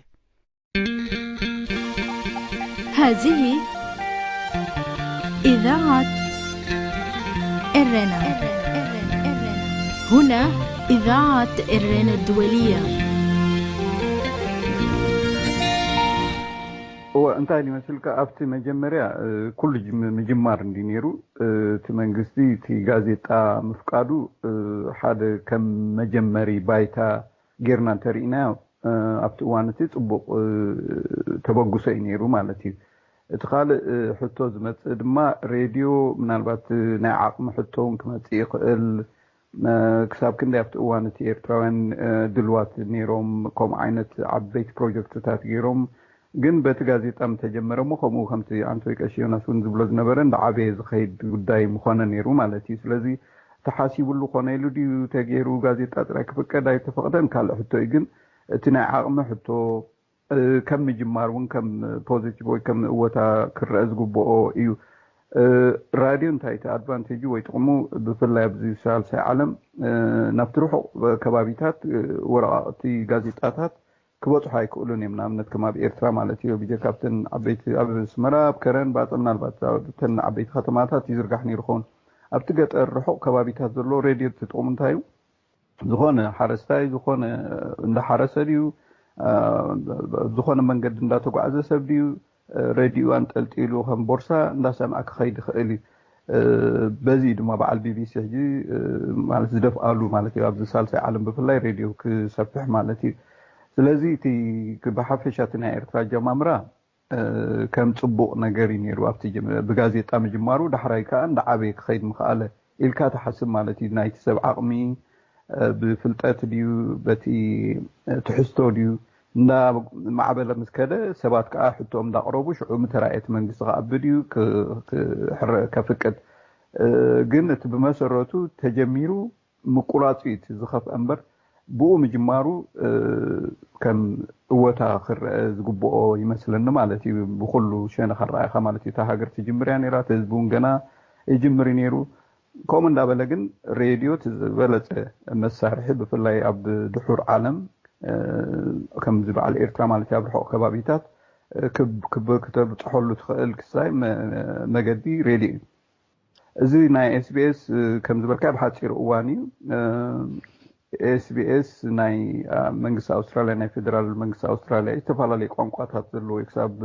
هذه إذاعة إرنا. هنا إذاعة إرنا الدولية. እወ፣ እንታይ ይመስልካ፣ ኣብቲ መጀመርያ ኩሉ ምጅማር እንዲ ነይሩ፣ እቲ መንግስቲ እቲ ጋዜጣ ምፍቃዱ ሓደ ከም መጀመሪ ባይታ ጌርና እንተርኢናዮ፣ ኣብቲ እዋን እቲ ጽቡቕ ተበግሶ እዩ ነይሩ ማለት እዩ። እቲ ካልእ ሕቶ ዝመጽእ ድማ፣ ሬድዮ ምናልባት ናይ ዓቕሚ ሕቶ እውን ክመጽእ ይኽእል። ክሳብ ክንደይ ኣብቲ እዋን እቲ ኤርትራውያን ድልዋት ነይሮም፣ ከምኡ ዓይነት ዓበይቲ ፕሮጀክትታት ገይሮም፣ ግን በቲ ጋዜጣ ምተጀመረ እሞ፣ ከምኡ ከምቲ ኣንቶይ ቀሺ ዮናስ እውን ዝብሎ ዝነበረ፣ እንዳዓበየ ዝኸይድ ጉዳይ ምኾነ ነይሩ ማለት እዩ። ስለዚ ተሓሲብሉ ኮነ ኢሉ ድዩ ተገይሩ? ጋዜጣ ጥራይ ክፍቀድ ኣይተፈቕደን ካልእ ሕቶ እዩ። ግን እቲ ናይ ዓቕሚ ሕቶ ከም ምጅማር እውን ከም ፖዚቲቭ ወይ ከም እወታ ክረአ ዝግብኦ እዩ። ራድዮ እንታይ እቲ ኣድቫንቴጁ ወይ ጥቕሙ? ብፍላይ ኣብዚ ሳልሳይ ዓለም ናብቲ ርሑቕ ከባቢታት ወረቓቕቲ ጋዜጣታት ክበጽሑ ኣይክእሉን እዮም። ንኣብነት ከም ኣብ ኤርትራ ማለት እዩ፣ ብጀካ ኣብተን ዓበይቲ ኣብ ኣስመራ፣ ኣብ ከረን፣ ባጽዕ፣ ምናልባት ኣብተን ዓበይቲ ከተማታት ይዝርጋሕ ነይሩ ኸውን። ኣብቲ ገጠር ርሑቕ ከባቢታት ዘሎ ሬድዮ እቲ ጥቕሙ እንታይ እዩ? ዝኾነ ሓረስታይ ዝኾነ እንዳሓረሰ ድዩ፣ ዝኾነ መንገዲ እንዳተጓዕዘ ሰብ ድዩ፣ ሬድዮ ኣንጠልጢሉ ከም ቦርሳ እንዳሰምዐ ክኸይድ ይኽእል እዩ። በዚ ድማ በዓል ቢቢሲ ሕጂ ማለት ዝደፍኣሉ ማለት እዩ፣ ኣብዚ ሳልሳይ ዓለም ብፍላይ ሬድዮ ክሰፍሕ ማለት እዩ። ስለዚ እቲ ብሓፈሻ እቲ ናይ ኤርትራ ኣጀማምራ ከም ጽቡቕ ነገር እዩ ነይሩ። ኣብቲ ብጋዜጣ ምጅማሩ ዳሕራይ ከኣ እንዳዓበየ ክኸይድ ምኽኣለ ኢልካ ትሓስብ ማለት እዩ። ናይቲ ሰብ ዓቕሚ ብፍልጠት ድዩ፣ በቲ ትሕዝቶ ድዩ፣ እንዳማዕበለ ምስ ከደ ሰባት ከኣ ሕቶኦም እንዳቕረቡ ሽዑ ምተራእየ እቲ መንግስቲ ክኣቢ ድዩ ክሕረ ከፍቅድ። ግን እቲ ብመሰረቱ ተጀሚሩ ምቁራጹ እዩ እቲ ዝኸፍአ እምበር ብኡ ምጅማሩ ከም እወታ ክረአ ዝግብኦ ይመስለኒ ማለት እዩ። ብኩሉ ሸነኽ ኣረኣእኻ ማለት እዩ። እታ ሃገር ትጅምር እያ ነይራ፣ እቲ ህዝቢ እውን ገና ይጅምር እዩ ነይሩ። ከምኡ እንዳበለ ግን ሬድዮ እቲ ዝበለጸ መሳርሒ ብፍላይ ኣብ ድሑር ዓለም ከምዚ በዓል ኤርትራ ማለት እዩ ኣብ ርሑቕ ከባቢታት ክተብጽሖሉ ትኽእል ክሳይ መገዲ ሬድዮ እዩ። እዚ ናይ ኤስቢኤስ ከም ዝበልካ ብሓፂሩ እዋን እዩ። ኤስቢኤስ ናይ መንግስቲ ኣውስትራልያ ናይ ፌደራል መንግስቲ ኣውስትራልያ ዝተፈላለዩ ቋንቋታት ዘለዎ ክሳብ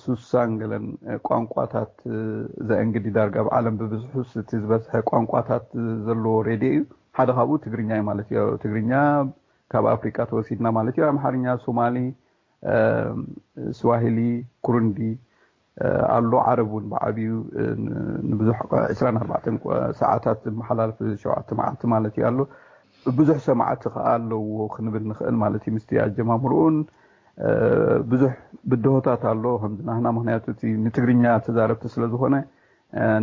ሱሳን ገለን ቋንቋታት ዘእንግዲ ዳርጋ ኣብ ዓለም ብብዝሑስ እቲ ዝበዝሐ ቋንቋታት ዘለዎ ሬድዮ እዩ። ሓደ ካብኡ ትግርኛ እዩ ማለት እዩ። ትግርኛ ካብ ኣፍሪቃ ተወሲድና ማለት እዩ። ኣምሓርኛ፣ ሶማሊ፣ ስዋሂሊ፣ ኩሩንዲ ኣሎ። ዓረብ እውን ብዓብዩ ንብዙሕ ዕስራን ኣርባዕተን ሰዓታት ዝመሓላልፍ ሸውዓተ መዓልቲ ማለት እዩ ኣሎ። ብዙሕ ሰማዕቲ ከዓ ኣለዎ ክንብል ንኽእል ማለት እዩ። ምስቲ ኣጀማምርኡን ብዙሕ ብድሆታት ኣሎ ከምዚ ናህና። ምክንያቱ እቲ ንትግርኛ ተዛረብቲ ስለ ዝኾነ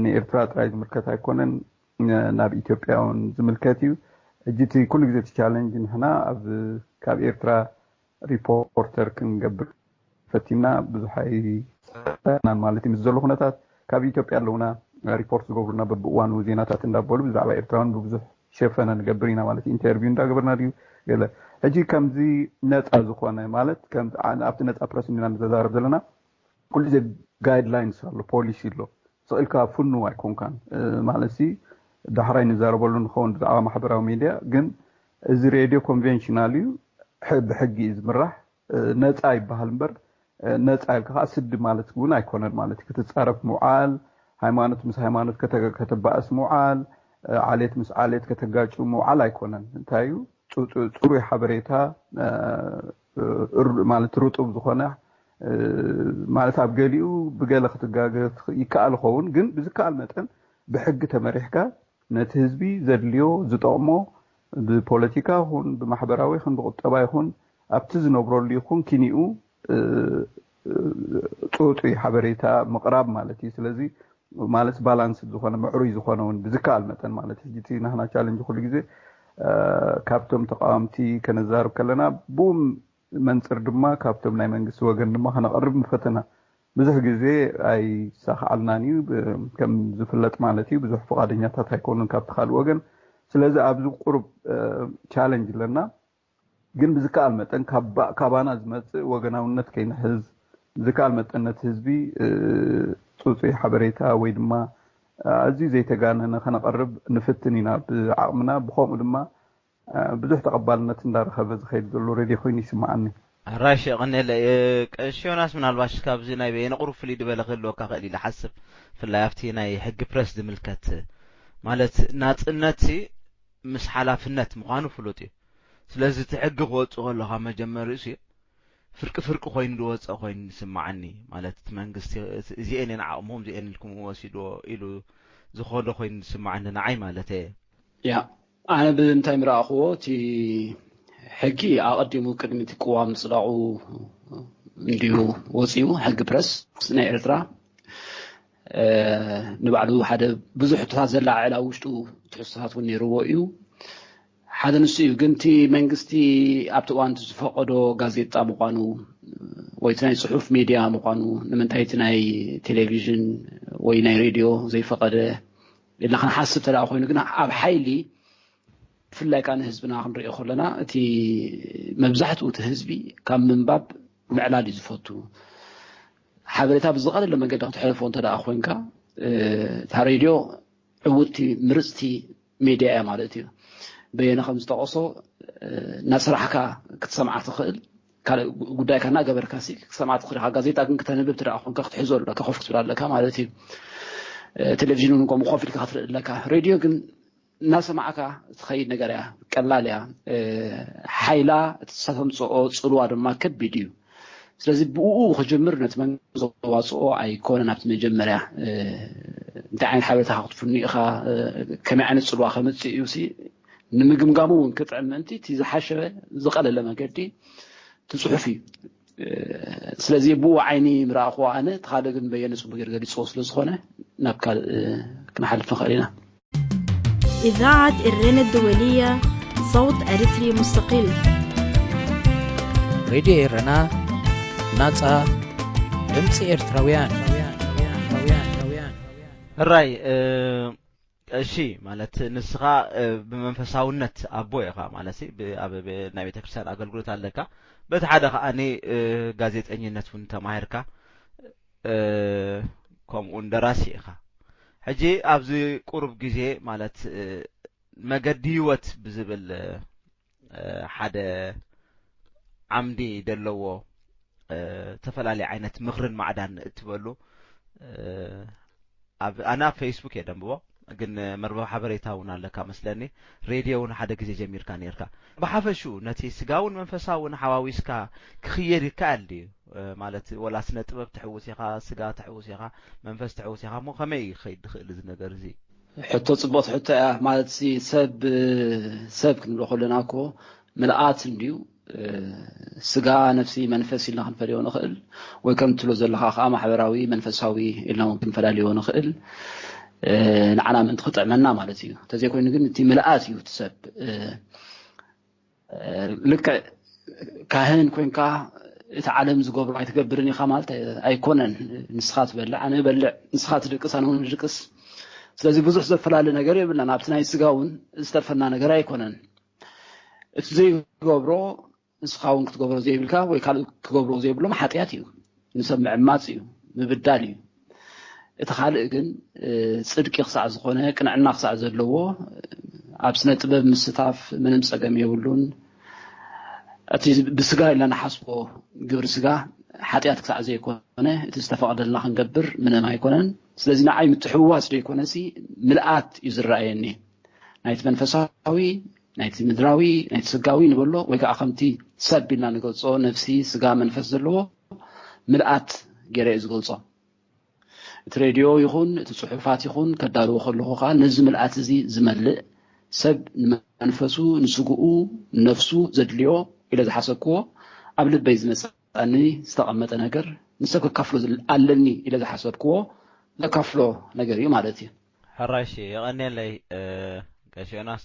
ንኤርትራ ጥራይ ዝምልከት ኣይኮነን፣ ናብ ኢትዮጵያ እውን ዝምልከት እዩ። ሕጂ እቲ ኩሉ ግዜ እቲ ቻለንጅ ንሕና ኣብ ካብ ኤርትራ ሪፖርተር ክንገብር ፈቲና ብዙሕ ኣይሰናን ማለት እዩ። ምስ ዘሎ ኩነታት ካብ ኢትዮጵያ ኣለውና ሪፖርት ዝገብሩና በብእዋኑ ዜናታት እንዳበሉ ብዛዕባ ኤርትራውን ብብዙሕ ሸፈነ ንገብር ኢና ማለት ኢንተርቪው እንዳገበርና ድዩ ገለ። ሕጂ ከምዚ ነፃ ዝኾነ ማለት ኣብቲ ነፃ ፕረስ ኢና ንተዛረብ ዘለና። ኩሉ ግዜ ጋይድላይንስ ኣሎ፣ ፖሊሲ ኣሎ። ስቕ ኢልካ ፍኑ ኣይኮንካን ማለት ሲ ዳሕራይ ንዛረበሉ ንኸውን ብዛዕባ ማሕበራዊ ሚድያ። ግን እዚ ሬድዮ ኮንቬንሽናል እዩ፣ ብሕጊ እዩ ዝምራሕ። ነፃ ይበሃል እምበር ነፃ ኢልካ ከዓ ስዲ ማለት እውን ኣይኮነን ማለት እዩ። ክትፃረፍ ምውዓል፣ ሃይማኖት ምስ ሃይማኖት ከተባእስ ምውዓል፣ ዓሌት ምስ ዓሌት ከተጋጩ ምውዓል ኣይኮነን። እንታይ እዩ ጽሩይ ሓበሬታ ማለት ርጡብ ዝኾነ ማለት ኣብ ገሊኡ ብገለ ክትጋገ ይከኣል ይኸውን፣ ግን ብዝከኣል መጠን ብሕጊ ተመሪሕካ ነቲ ህዝቢ ዘድልዮ ዝጠቕሞ ብፖለቲካ ይኹን ብማሕበራዊ ይኹን ብቁጠባ ይኹን ኣብቲ ዝነብረሉ ይኹን ኪኒኡ ጽጡይ ሓበሬታ ምቕራብ ማለት እዩ። ስለዚ ማለት ባላንስ ዝኾነ ምዕሩይ ዝኾነ እውን ብዝከኣል መጠን ማለት ሕጂ እቲ ናህና ቻለንጅ ኩሉ ግዜ ካብቶም ተቃወምቲ ከነዛርብ ከለና ብኡ መንፅር ድማ ካብቶም ናይ መንግስቲ ወገን ድማ ከነቐርብ ንፈተና። ብዙሕ ግዜ ኣይሳኽዓልናን እዩ ከም ዝፍለጥ ማለት እዩ። ብዙሕ ፍቓደኛታት ኣይኮኑን ካብቲ ካልእ ወገን። ስለዚ ኣብዚ ቁሩብ ቻለንጅ ኣለና። ግን ብዝከኣል መጠን ካባና ዝመፅእ ወገናውነት ከይንሕዝ፣ ብዝከኣል መጠን ነቲ ህዝቢ ፅፁይ ሓበሬታ ወይ ድማ ኣዝዩ ዘይተጋነነ ከነቐርብ ንፍትን ኢና ብዓቕምና። ብኸምኡ ድማ ብዙሕ ተቐባልነት እንዳረኸበ ዝኸይድ ዘሎ ሬድዮ ኮይኑ ይስምዓኒ። ኣራሽ የቐኔለ። ቀሺ ዮናስ፣ ምናልባሽ ካብዚ ናይ በየነ ቁሩብ ፍልይ ዝበለ ክህልወካ ክእል ኢለ ሓስብ፣ ብፍላይ ኣብቲ ናይ ሕጊ ፕረስ ዝምልከት። ማለት ናጽነት ምስ ሓላፍነት ምዃኑ ፍሉጥ እዩ። ስለዚ እቲ ሕጊ ክወጽእ ከሎ ካብ መጀመሪኡ ሲ ፍርቂ ፍርቂ ኮይኑ ዝወጸ ኮይኑ ይስምዓኒ። ማለት እቲ መንግስቲ እዚኤን እየን ዓቕሞም፣ እዚኤን ኢልኩም ወሲድዎ ኢሉ ዝኸዶ ኮይኑ ይስምዓኒ ንዓይ ማለት እየ። ያ ኣነ ብምንታይ ምረኣኽዎ እቲ ሕጊ ኣቐዲሙ ቅድሚ እቲ ቅዋም ምጽዳቑ እንድዩ ወጺኡ ሕጊ ፕረስ ናይ ኤርትራ ንባዕሉ ሓደ ብዙሕ ሕቶታት ዘላዓዕል ኣብ ውሽጡ ትሕዝቶታት እውን ነይርዎ እዩ። ሓደ ንሱ እዩ። ግን እቲ መንግስቲ ኣብቲ እዋን ዝፈቀዶ ጋዜጣ ምኳኑ ወይ እቲ ናይ ፅሑፍ ሜድያ ምኳኑ ንምንታይ እቲ ናይ ቴሌቪዥን ወይ ናይ ሬድዮ ዘይፈቀደ ኢልና ክንሓስብ ተደኣ ኮይኑ ግን ኣብ ሓይሊ ብፍላይ ከዓ ንህዝብና ክንሪኦ ከለና እቲ መብዛሕትኡ እቲ ህዝቢ ካብ ምንባብ ምዕላል እዩ ዝፈቱ። ሓበሬታ ብዝቐለለ መንገዲ ክትሕልፎ እንተ ደኣ ኮንካ እታ ሬድዮ ዕውትቲ ምርፅቲ ሜድያ እያ ማለት እዩ። በየነ ከም ዝጠቐሶ እናሰራሕካ ክትሰምዓ ትኽእል፣ ካልእ ጉዳይካ እናገበርካ ሲ ክትሰምዓ ትኽእል ኢኻ። ጋዜጣ ግን ክተንብብ ትደኣ ኮንካ ክትሕዞ ኣለካ፣ ኮፍ ክትብል ኣለካ ማለት እዩ። ቴሌቪዥን እውን ከምኡ ኮፍ ኢልካ ክትርኢ ኣለካ። ሬድዮ ግን እናሰማዕካ ትኸይድ ነገር እያ፣ ቀላል እያ። ሓይላ እቲ ተምፅኦ ፅልዋ ድማ ከቢድ እዩ። ስለዚ ብኡ ክጅምር ነቲ መንግስቲ ዘዋፅኦ ኣይኮነን። ኣብቲ መጀመርያ እንታይ ዓይነት ሓበሬታ ክትፍኑ ኢኻ፣ ከመይ ዓይነት ፅልዋ ከምፅእ እዩ ሲ ንምግምጋሙ እውን ክጥዕም ምእንቲ እቲ ዝሓሸ ዝቐለለ መገዲ እቲ ፅሑፍ እዩ። ስለዚ ብኡ ዓይኒ ምረኣኽዎ ኣነ፣ እቲ ካልእ ግን በየነ ፅቡቅ ገይሩ ገሊፅዎ ስለዝኾነ ናብ ካልእ ክንሓልፍ ንኽእል ኢና። إذاعة إرينا الدولية، صوت أريتري مستقل. ሬድዮ ኤረና፣ ናጻ ድምጺ ኤርትራውያን። ሕራይ እሺ፣ ማለት ንስኻ ብመንፈሳውነት ኣቦ ኢኻ ማለት ሲ፣ ኣብ ናይ ቤተክርስትያን ኣገልግሎት ኣለካ፣ በቲ ሓደ ከኣኒ ጋዜጠኝነት እውን ተማሂርካ ከምኡ ደራሲ ኢኻ። ሕጂ ኣብዚ ቁሩብ ግዜ ማለት መገዲ ህይወት ብዝብል ሓደ ዓምዲ ዘለዎ ዝተፈላለየ ዓይነት ምኽርን ማዕዳን እትበሉ ኣብ ኣነ ኣብ ፌስቡክ እየ ደንብቦ፣ ግን መርበብ ሓበሬታ እውን ኣለካ መስለኒ፣ ሬድዮ እውን ሓደ ግዜ ጀሚርካ ነርካ። ብሓፈሽኡ ነቲ ስጋውን መንፈሳውን ሓዋዊስካ ክኽየድ ይከኣል ድዩ? ማለት ወላ ስነ ጥበብ ትሕውስ ኢኻ፣ ስጋ ትሕውስ ኢኻ፣ መንፈስ ትሕውስ ኢኻ እሞ ከመይ እዩ ክኸይድ ዝኽእል እዚ ነገር እዚ? ሕቶ ጽቡቕቲ ሕቶ እያ። ማለት ሲ ሰብ ሰብ ክንብሎ ከለና እኮ ምልኣት እንድዩ ስጋ፣ ነፍሲ፣ መንፈስ ኢልና ክንፈልዮ ንኽእል፣ ወይ ከም ትብሎ ዘለኻ ከዓ ማሕበራዊ መንፈሳዊ ኢልና እውን ክንፈላልዮ ንኽእል። ንዓና ምእንቲ ክጥዕመና ማለት እዩ። እንተዘይኮይኑ ግን እቲ ምልኣት እዩ እቲ ሰብ። ልክዕ ካህን ኮንካ እቲ ዓለም ዝገብሮ ኣይትገብርን ኢኻ ማለት ኣይኮነን። ንስኻ ትበልዕ፣ ኣነ እበልዕ፣ ንስኻ ትድቅስ፣ ኣነ እውን ድቅስ። ስለዚ ብዙሕ ዘፈላለ ነገር የብልናን። ኣብቲ ናይ ስጋ እውን ዝተርፈና ነገር ኣይኮነን። እቲ ዘይገብሮ ንስኻ እውን ክትገብሮ ዘይብልካ ወይ ካልእ ክገብሮ ዘይብሎም ሓጢኣት እዩ። ንሰብ ምዕማፅ እዩ፣ ምብዳል እዩ። እቲ ካልእ ግን ጽድቂ ክሳዕ ዝኾነ፣ ቅንዕና ክሳዕ ዘለዎ፣ ኣብ ስነ ጥበብ ምስታፍ ምንም ጸገም የብሉን። እቲ ብስጋ ኢልና ንሓስቦ ግብሪ ስጋ ሓጢኣት ክሳዕ ዘይኮነ፣ እቲ ዝተፈቕደልና ክንገብር ምንም ኣይኮነን። ስለዚ ንዓይ ምትሕውዋስ ዘይኮነሲ ምልኣት እዩ ዝረኣየኒ። ናይቲ መንፈሳዊ፣ ናይቲ ምድራዊ፣ ናይቲ ስጋዊ ንበሎ፣ ወይ ከዓ ከምቲ ሰብ ኢልና ንገልጾ፣ ነፍሲ፣ ስጋ፣ መንፈስ ዘለዎ ምልኣት ገይረ እየ ዝገልጾ። እቲ ሬድዮ ይኹን እቲ ጽሑፋት ይኹን ከዳልዎ ከለኹ ከዓ ነዚ ምልኣት እዚ ዝመልእ፣ ሰብ ንመንፈሱ፣ ንስግኡ፣ ንነፍሱ ዘድልዮ ኢለ ዝሓሰብክዎ፣ ኣብ ልበይ ዝመጽኣኒ ዝተቐመጠ ነገር ንሰብ ከካፍሎ ዝል-፣ ኣለኒ ኢለ ዝሓሰብክዎ ዘካፍሎ ነገር እዩ ማለት እዩ። ሕራይ እሺ፣ የቐንየለይ ቀሺ ዮናስ።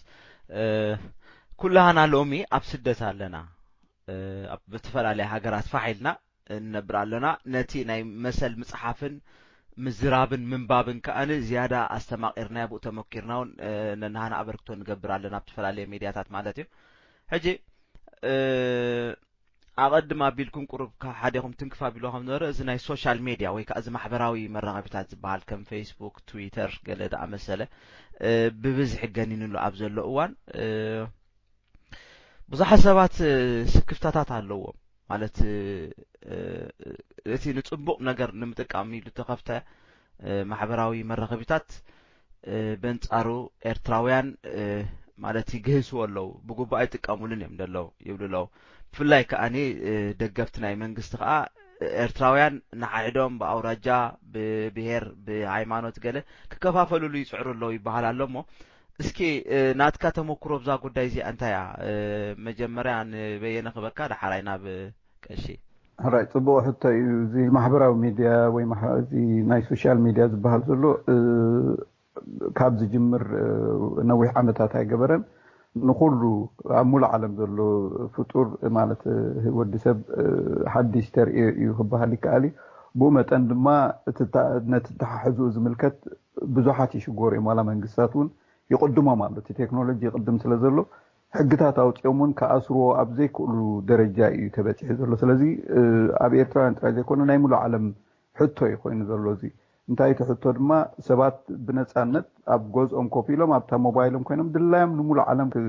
ኩላህና ሎሚ ኣብ ስደት ኣለና። ኣብ ዝተፈላለያ ሃገራት ፋሕ ኢልና እንነብር ኣለና። ነቲ ናይ መሰል ምጽሓፍን ምዝራብን ምንባብን ከኣ ዝያዳ ኣስተማቒርናዮ፣ ብኡ ተመኪርና እውን ነንሃና ኣበርክቶ ንገብር ኣለና ኣብ ዝተፈላለየ ሜድያታት ማለት እዩ። ሕጂ ኣቐድም ኣቢልኩም ቁሩብ ካብ ሓዴኹም ትንክፍ ኣቢልዎ ከም ዝነበረ፣ እዚ ናይ ሶሻል ሜድያ ወይ ከዓ እዚ ማሕበራዊ መራኸቢታት ዝበሃል ከም ፌስቡክ፣ ትዊተር ገለ ዝኣመሰለ ብብዝሒ ገኒንሉ ኣብ ዘሎ እዋን ብዙሓት ሰባት ስክፍታታት ኣለዎም። ማለት እቲ ንጽቡቕ ነገር ንምጥቃም ኢሉ ተኸፍተ ማሕበራዊ መራኸቢታት በንጻሩ ኤርትራውያን ማለት ይግህስዎ ኣለዉ። ብግቡእ ኣይጥቀሙሉን እዮም ዘለዉ ይብሉ ኣለዉ። ብፍላይ ከኣ ደገፍቲ ናይ መንግስቲ ከኣ ኤርትራውያን ንሓድሕዶም ብኣውራጃ፣ ብብሄር፣ ብሃይማኖት ገለ ክከፋፈሉሉ ይጽዕሩ ኣለዉ ይበሃል ኣሎ እሞ እስኪ ናትካ ተመኩሮ ብዛ ጉዳይ እዚኣ እንታይ እያ? መጀመርያ ንበየነ ክበካ፣ ዳሓራይ ናብ ቀሺ። ሕራይ፣ ጽቡቕ ሕቶ እዩ። እዚ ማሕበራዊ ሚድያ ወይ ማሕ-፣ እዚ ናይ ሶሻል ሚድያ ዝበሃል ዘሎ ካብ ዝጅምር ነዊሕ ዓመታት ኣይገበረን። ንኹሉ ኣብ ሙሉእ ዓለም ዘሎ ፍጡር ማለት ወዲ ሰብ ሓድሽ ተርእዮ እዩ ክበሃል ይከኣል እዩ። ብኡ መጠን ድማ እቲ ታ-፣ ነቲ ተሓሕዝኡ ዝምልከት ብዙሓት ይሽጎሩ እዮም። ዋላ መንግስታት እውን ይቕድሞም ኣሎ። እቲ ቴክኖሎጂ ይቕድም ስለ ዘሎ ሕግታት ኣውፂኦም እውን ክኣስርዎ ኣብ ዘይክእሉ ደረጃ እዩ ተበፂሑ ዘሎ። ስለዚ ኣብ ኤርትራውያን ጥራይ ዘይኮነ ናይ ሙሉእ ዓለም ሕቶ እዩ ኮይኑ ዘሎ። እዚ እንታይ እቲ ሕቶ ድማ ሰባት ብነፃነት ኣብ ገዝኦም ኮፍ ኢሎም ኣብታ ሞባይሎም ኮይኖም ድላዮም ንሙሉእ ዓለም ክ-፣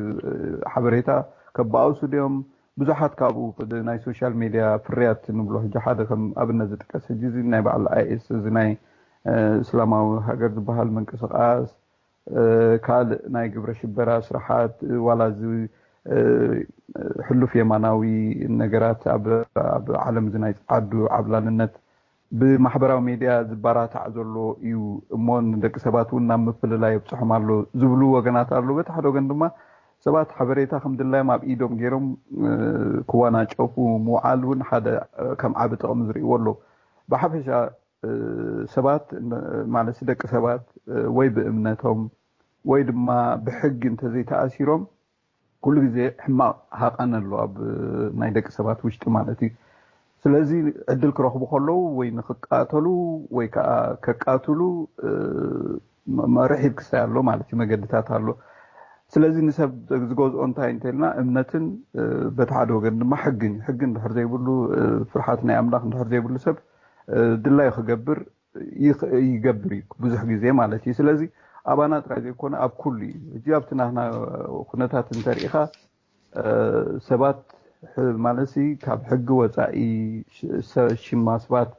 ሓበሬታ ከባእሱ ድዮም? ብዙሓት ካብኡ ናይ ሶሻል ሚድያ ፍርያት ንብሎ ሕጂ ሓደ ከም ኣብነት ዝጥቀስ ሕጂ እዚ ናይ በዓል ኣይኤስ እዚ ናይ እስላማዊ ሃገር ዝበሃል ምንቅስቃስ ካልእ ናይ ግብረ ሽበራ ስራሓት ዋላ እዚ ሕሉፍ የማናዊ ነገራት ኣብ ዓለም እዚ ናይ ጸዓዱ ዓብላልነት ብማሕበራዊ ሜድያ ዝባራታዕ ዘሎ እዩ እሞ ንደቂ ሰባት እውን ናብ ምፍልላይ የብፅሖም ኣሎ ዝብሉ ወገናት ኣለዉ። በቲ ሓደ ወገን ድማ ሰባት ሓበሬታ ከም ድላዮም ኣብ ኢዶም ገይሮም ክዋናጨፉ ምውዓል እውን ሓደ ከም ዓቢ ጥቕሚ ዝርእይዎ ኣለዉ። ብሓፈሻ ሰባት ማለት ደቂ ሰባት ወይ ብእምነቶም ወይ ድማ ብሕጊ እንተዘይተኣሲሮም ኩሉ ግዜ ሕማቕ ሃቐን ኣሎ ኣብ ናይ ደቂ ሰባት ውሽጢ ማለት እዩ። ስለዚ ዕድል ክረኽቡ ከለዉ ወይ ንክቃተሉ ወይ ከዓ ከቃትሉ መርሕ ክሳይ ኣሎ ማለት እዩ፣ መገድታት ኣሎ። ስለዚ ንሰብ ዝገዝኦ እንታይ እንተልና እምነትን በቲ ሓደ ወገን ድማ ሕግን እዩ። ሕጊ እንድሕር ዘይብሉ ፍርሓት ናይ ኣምላኽ እንድሕር ዘይብሉ ሰብ ድላዩ ክገብር ይገብር እዩ ብዙሕ ግዜ ማለት እዩ። ስለዚ ኣባና ጥራይ ዘይኮነ ኣብ ኩሉ እዩ። ሕጂ ኣብቲ ናህና ኩነታት እንተሪኢኻ ሰባት ማለትሲ ካብ ሕጊ ወፃኢ ሽም ኣስባት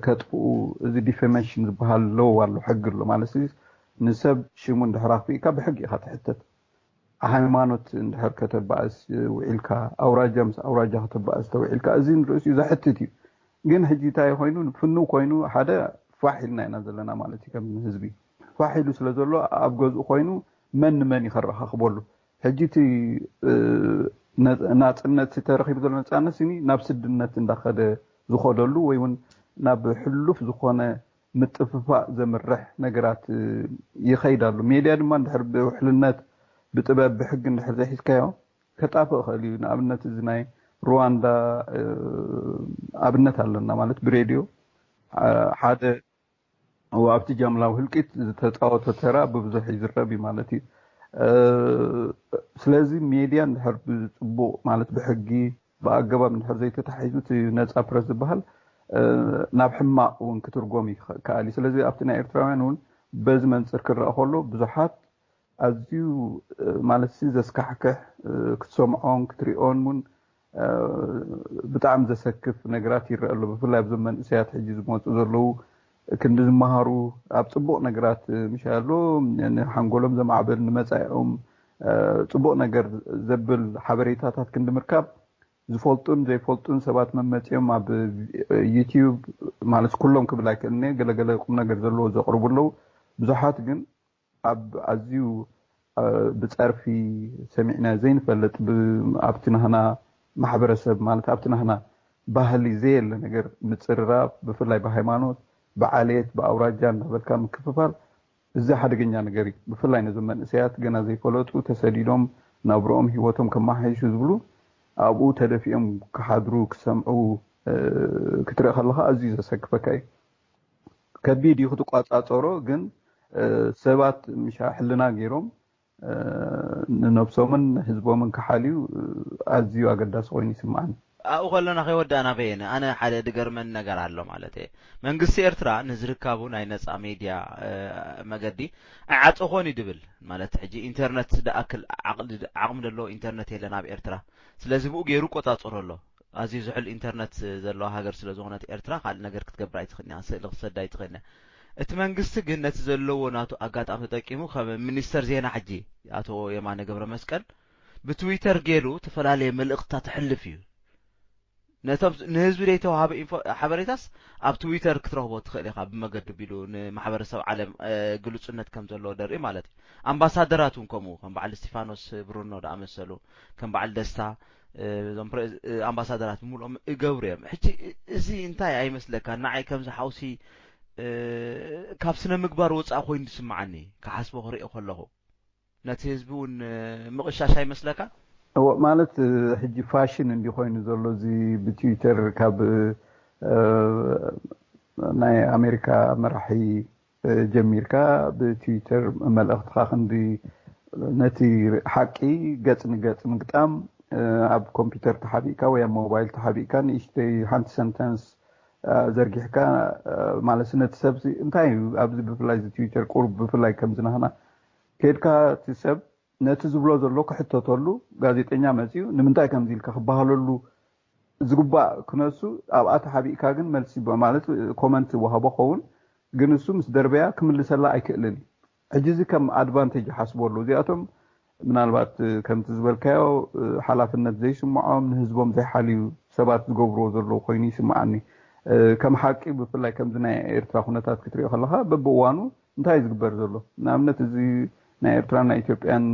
ከጥፍኡ እዚ ዲፌሜሽን ዝበሃል ለው ኣሎ ሕጊ ኣሎ ማለት ንሰብ ሽሙ እንድሕር ኣኽፊእካ ብሕጊ ኢኻ ትሕተት። ሃይማኖት እንድሕር ከተባእስ ውዒልካ ኣውራጃ ምስ ኣውራጃ ከተባእስ ተውዒልካ እዚ ንርእሲኡ ዘሕትት እዩ። ግን ሕጂ እንታይ ኮይኑ ፍኑው ኮይኑ ሓደ ፋሕ ኢልና ኢና ዘለና ማለት እዩ። ከም ህዝቢ ፋሕ ኢሉ ስለ ዘሎ ኣብ ገዝኡ ኮይኑ መን ንመን ይኸረኻኽበሉ ሕጂ እቲ ናፅነት ተረኪቡ ዘሎ ነፃነት ሲ ናብ ስድነት እንዳኸደ ዝኸደሉ ወይ እውን ናብ ሕሉፍ ዝኾነ ምጥፍፋእ ዘምርሕ ነገራት ይኸይድ ኣሎ። ሜድያ ድማ እንድሕር ብውሕልነት ብጥበብ ብሕጊ እንድሕር ዘይሒዝካዮ ከጣፍእ ይኽእል እዩ። ንኣብነት እዚ ናይ ሩዋንዳ ኣብነት ኣለና ማለት ብሬድዮ ሓደ ኣብቲ ጃምላዊ ህልቂት ዝተፃወቶ ተራ ብብዙሕ ይዝረብ እዩ ማለት እዩ። ስለዚ ሜድያ እንድሕር ብፅቡቕ ማለት ብሕጊ ብኣገባብ እንድሕር ዘይተታሒዙ እቲ ነፃ ፕረስ ዝበሃል ናብ ሕማቕ እውን ክትርጎም ይከኣል እዩ። ስለዚ ኣብቲ ናይ ኤርትራውያን እውን በዚ መንፅር ክረአ ከሎ ብዙሓት ኣዝዩ ማለት ዘስካሕክሕ ክትሰምዖን ክትሪኦን እውን ብጣዕሚ ዘሰክፍ ነገራት ይረአ ኣሎ። ብፍላይ ኣብዞም መንእሰያት ሕጂ ዝመፁ ዘለዉ ክንዲ ዝመሃሩ ኣብ ፅቡቕ ነገራት ምሻ ኣሎ ንሓንጎሎም ዘማዕብል ንመፃኢኦም ፅቡቕ ነገር ዘብል ሓበሬታታት ክንዲ ምርካብ ዝፈልጡን ዘይፈልጡን ሰባት መመፂኦም ኣብ ዩቲዩብ ማለት ኩሎም ክብል ኣይክእልኒ ገለገለ ቁም ነገር ዘለዎ ዘቕርቡ ኣለዉ። ብዙሓት ግን ኣብ ኣዝዩ ብፀርፊ ሰሚዕና ዘይንፈልጥ ኣብቲ ናህና ማሕበረሰብ ማለት ኣብቲ ናህና ባህሊ ዘየለ ነገር ምፅርራብ ብፍላይ ብሃይማኖት ብዓሌት ብኣውራጃ እንዳበልካ ምክፍፋል እዚ ሓደገኛ ነገር እዩ። ብፍላይ ነዞም መንእሰያት ገና ዘይፈለጡ ተሰዲዶም ናብርኦም ህይወቶም ከመሓይሹ ዝብሉ ኣብኡ ተደፊኦም ክሓድሩ ክሰምዑ ክትርኢ ከለካ ኣዝዩ ዘሰክፈካ እዩ። ከቢድ እዩ ክትቋፃፀሮ፣ ግን ሰባት ምሻ ሕልና ገይሮም ንነብሶምን ንህዝቦምን ክሓልዩ ኣዝዩ ኣገዳሲ ኮይኑ ይስምዓኒ። ኣብኡ ከለና ከይወዳእና በየነ ኣነ ሓደ ድገርመን ነገር ኣሎ ማለት እየ። መንግስቲ ኤርትራ ንዝርካቡ ናይ ነፃ ሜድያ መገዲ ኣይዓፀኾን እዩ ድብል ማለት ሕጂ ኢንተርነት ድኣክል ዓቕሚ ዘለዎ ኢንተርነት የለን ኣብ ኤርትራ። ስለዚ ብኡ ገይሩ ቆፃፅሮ ኣሎ። ኣዝዩ ዝሑል ኢንተርነት ዘለዋ ሃገር ስለ ዝኾነት ኤርትራ ካልእ ነገር ክትገብር ኣይትኽእልን እያ። ስእሊ ክትሰድ ኣይትኽእልን እያ። እቲ መንግስቲ ግን ነቲ ዘለዎ ናቱ ኣጋጣሚ ተጠቂሙ ከም ሚኒስተር ዜና ሕጂ ኣቶ የማነ ገብረ መስቀል ብትዊተር ገይሩ ተፈላለየ መልእኽትታት ተሕልፍ እዩ። ነቶም ንህዝቢ ዘይተዋሃበ ሓበሬታስ ኣብ ትዊተር ክትረኽቦ ትኽእል ኢኻ ብመገዱ ቢሉ ንማሕበረሰብ ዓለም ግሉፅነት ከም ዘለዎ ደርኢ ማለት እዩ። ኣምባሳደራት እውን ከምኡ ከም በዓል እስቲፋኖስ ብሩኖ ዝኣመሰሉ ከም በዓል ደስታ እዞም ኣምባሳደራት ብምልኦም እገብሩ እዮም። ሕጂ እዚ እንታይ ኣይመስለካ ንዓይ ከምዚ ሓውሲ ካብ ስነ ምግባር ወፃኢ ኮይኑ ዝስምዓኒ ክሓስቦ ክሪኦ ከለኹ ነቲ ህዝቢ እውን ምቕሻሽ ኣይመስለካ? ማለት ሕጂ ፋሽን እንዲ ኮይኑ ዘሎ እዚ ብትዊተር ካብ ናይ ኣሜሪካ መራሒ ጀሚርካ ብትዊተር መልእኽትኻ ክንዲ ነቲ ሓቂ ገፅ ንገፅ ምግጣም ኣብ ኮምፒውተር ተሓቢእካ ወይ ኣብ ሞባይል ተሓቢእካ ንእሽተይ ሓንቲ ሰንተንስ ዘርጊሕካ ማለት ነቲ ሰብ እንታይ እዩ ኣብዚ ብፍላይ እዚ ትዊተር ቁሩብ ብፍላይ ከምዝናህና ከድካ እቲ ሰብ ነቲ ዝብሎ ዘሎ ክሕተተሉ ጋዜጠኛ መፅኡ ንምንታይ ከምዚ ኢልካ ክበሃለሉ ዝግባእ ክነሱ ኣብኣ ተሓቢእካ ግን መልሲ ማለት ኮመንት ወሃቦ ኸውን ግን እሱ ምስ ደርበያ ክምልሰላ ኣይክእልን እዩ። ሕጂ እዚ ከም ኣድቫንቴጅ ይሓስቦ ኣለዉ እዚኣቶም ምናልባት ከምቲ ዝበልካዮ ሓላፍነት ዘይስምዖም ንህዝቦም ዘይሓልዩ ሰባት ዝገብርዎ ዘለዉ ኮይኑ ይስምዓኒ። ከም ሓቂ ብፍላይ ከምዚ ናይ ኤርትራ ኩነታት ክትሪኦ ከለካ በብእዋኑ እንታይ እዩ ዝግበር ዘሎ? ንኣብነት እዚ ናይ ኤርትራን ናይ ኢትዮጵያን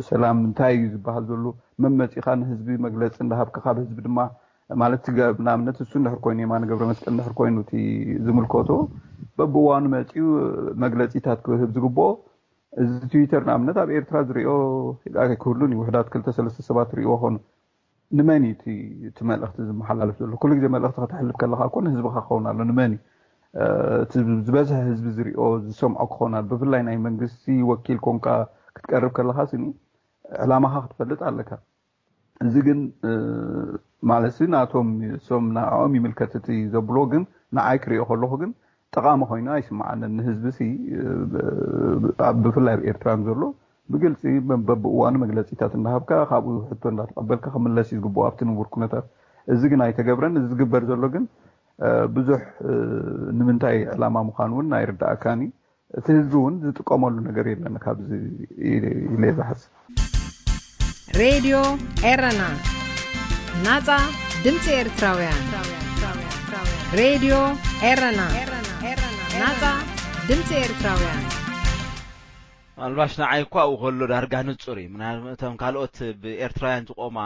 ሰላም እንታይ እዩ ዝበሃል ዘሎ? መመፂኻ ንህዝቢ መግለፂ እንዳሃብካ ካብ ህዝቢ ድማ ማለት ንኣብነት እሱ እንድሕር ኮይኑ የማነ ገብረ መስቀል እንድሕር ኮይኑ እቲ ዝምልከቶ በብእዋኑ መፂኡ መግለፂታት ክህብ ዝግብኦ እዚ ትዊተር ንኣብነት ኣብ ኤርትራ ዝሪኦ ክህሉን እዩ ውሕዳት ክልተ ሰለስተ ሰባት ሪእዎ ኾኑ ንመን እዩ እቲ መልእኽቲ ዝመሓላለፍ ዘሎ? ኩሉ ግዜ መልእኽቲ ከተሕልፍ ከለካ እኮ ንህዝብኻ ክኸውን ኣሎ። ንመን እዩ እቲ ዝበዝሐ ህዝቢ ዝሪኦ ዝሰምዖ ክኸውን ኣሎ? ብፍላይ ናይ መንግስቲ ወኪል ኮንካ ክትቀርብ ከለካ ስኒ ዕላማኻ ክትፈልጥ ኣለካ። እዚ ግን ማለት ናቶም ሶም ንዕኦም ይምልከት እቲ ዘብሎ ግን ንዓይ ክሪኦ ከለኹ ግን ጠቓሚ ኮይኑ ኣይስምዓንን። ንህዝቢ ሲ ብፍላይ ኣብ ኤርትራ ንዘሎ ብግልፂ በብእዋኑ መግለፂታት እንዳሃብካ ካብኡ ሕቶ እንዳተቐበልካ ክምለስ እዩ ዝግብኦ ኣብቲ ንቡር ኩነታት። እዚ ግን ኣይተገብረን። እዚ ዝግበር ዘሎ ግን ብዙሕ ንምንታይ ዕላማ ምዃኑ እውን ኣይርዳእካን እዩ። እቲ ህዝቢ እውን ዝጥቀመሉ ነገር የለን ካብዚ ኢለ ዝሓስብ። ሬድዮ ኤረና ናጻ ድምፂ ኤርትራውያን። ሬድዮ ኤረና ናጻ ድምፂ ኤርትራውያን። ኣልባሽ ንዓይ እኳ ኣብኡ ከሎ ዳርጋ ንጹር እዩ። ምናልባት እቶም ካልኦት ብኤርትራውያን ዝቆማ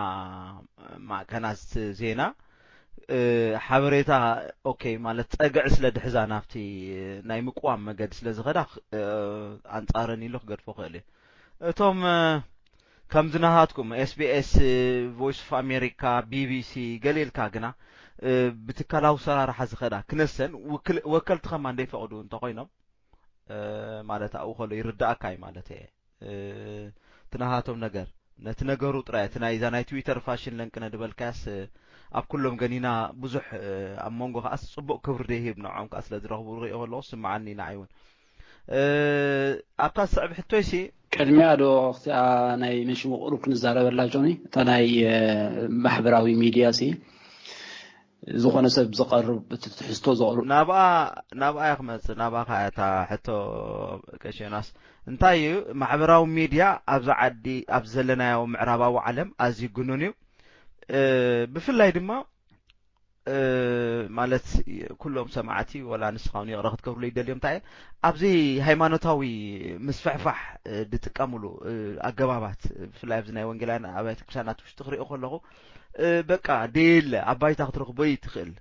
ማዕከናት ዜና ሓበሬታ ኦኬ ማለት ጸግዒ ስለ ድሕዛ ናብቲ ናይ ምቅዋም መገዲ ስለ ዝኸዳ ኣንጻረን ኢሉ ክገድፎ ክእል እዩ። እቶም ከምዚ ናሃትኩም ኤስቢኤስ፣ ቮይስ ኦፍ ኣሜሪካ፣ ቢቢሲ ገሌልካ ግና ብትካላዊ ሰራርሓ ዝኸዳ ክነሰን ወከልቲ ከማ እንደይፈቕዱ እንተኮይኖም ማለት ኣብኡ ከሎ ይርዳእካ እዩ ማለት እየ። ትናሃቶም ነገር ነቲ ነገሩ ጥራይ እቲ ናይ እዛ ናይ ትዊተር ፋሽን ለንቅነ ድበልካያስ ኣብ ኩሎም ገኒና ብዙሕ ኣብ መንጎ ከዓስ ጽቡቕ ክብሪ ደይህብ ንዖም ከዓ ስለ ዝረኽቡ ርእዮ ከለኹ ስምዓኒ ንዓይ እውን። ኣብታ ዝስዕብ ሕቶይሲ ቅድሚያ ዶ ክቲኣ ናይ መሽሙ ቅሩብ ክንዛረበላ ጆኒ እታ ናይ ማሕበራዊ ሚድያ ሲ ዝኾነ ሰብ ዝቐርብ እቲ ትሕዝቶ ዘቕርብ ናብኣ ናብኣ እያ ክመፅእ ናብኣ ከዓ እታ ሕቶ ቀሸናስ እንታይ እዩ ማሕበራዊ ሚድያ ኣብዚ ዓዲ ኣብ ዘለናዮ ምዕራባዊ ዓለም ኣዝዩ ግኑን እዩ። ብፍላይ ድማ ማለት ኩሎም ሰማዕቲ ወላ ንስኻ እውን ይቕረ ክትገብርሉ ይደልዮም እንታይ ኣብዚ ሃይማኖታዊ ምስፍሕፋሕ ዝጥቀምሉ ኣገባባት ብፍላይ ኣብዚ ናይ ወንጌላውያን ኣብያተ ክርስቲያናት ውሽጢ ክሪኦ ከለኹ በቃ ደየለ ኣብ ባይታ ክትረኽቦ ይትኽእል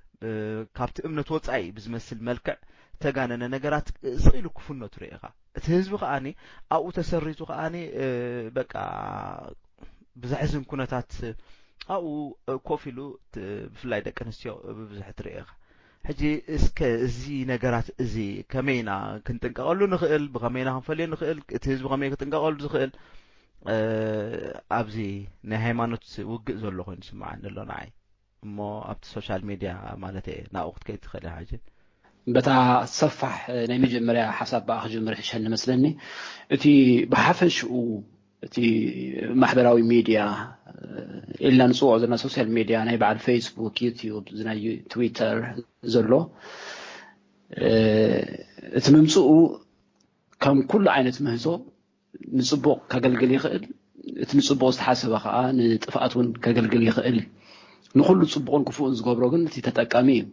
ካብቲ እምነት ወፃኢ ብዝመስል መልክዕ ተጋነነ ነገራት ስቕ ኢሉ ክፍኖ ትርኢ ኢኻ እቲ ህዝቢ ከዓኒ ኣብኡ ተሰሪቱ ከዓኒ በቃ ብዘሕዝን ኩነታት ኣብኡ ኮፍ ኢሉ ብፍላይ ደቂ ኣንስትዮ ብብዝሒ ትርኢ ኢኻ ሕጂ እስከ እዚ ነገራት እዚ ከመይና ክንጥንቀቐሉ ንኽእል ብኸመይና ክንፈልዮ ንኽእል እቲ ህዝቢ ከመይ ክጥንቀቐሉ ዝኽእል ኣብዚ ናይ ሃይማኖት ውግእ ዘሎ ኮይኑ ስምዓኒ ኣሎ ንዓይ እሞ ኣብቲ ሶሻል ሚድያ ማለት እየ ናብኡ ክትከይድ ትኽእል ኢኻ ሕጂ በታ ሰፋሕ ናይ መጀመርያ ሓሳብ ብኣ ክጅምር ይሕሸኒ መስለኒ እቲ ብሓፈሽኡ እቲ ማሕበራዊ ሚድያ ኢልና ንፅውዖ ዘለና ሶሻል ሚድያ ናይ በዓል ፌስቡክ ዩቲዩብ ናይ ትዊተር ዘሎ እቲ ምምፅኡ ከም ኩሉ ዓይነት ምህዞ ንፅቡቕ ከገልግል ይኽእል እቲ ንፅቡቕ ዝተሓሰበ ከዓ ንጥፍኣት እውን ከገልግል ይኽእል እዩ ንኩሉ ፅቡቕን ክፉእን ዝገብሮ ግን እቲ ተጠቃሚ እዩ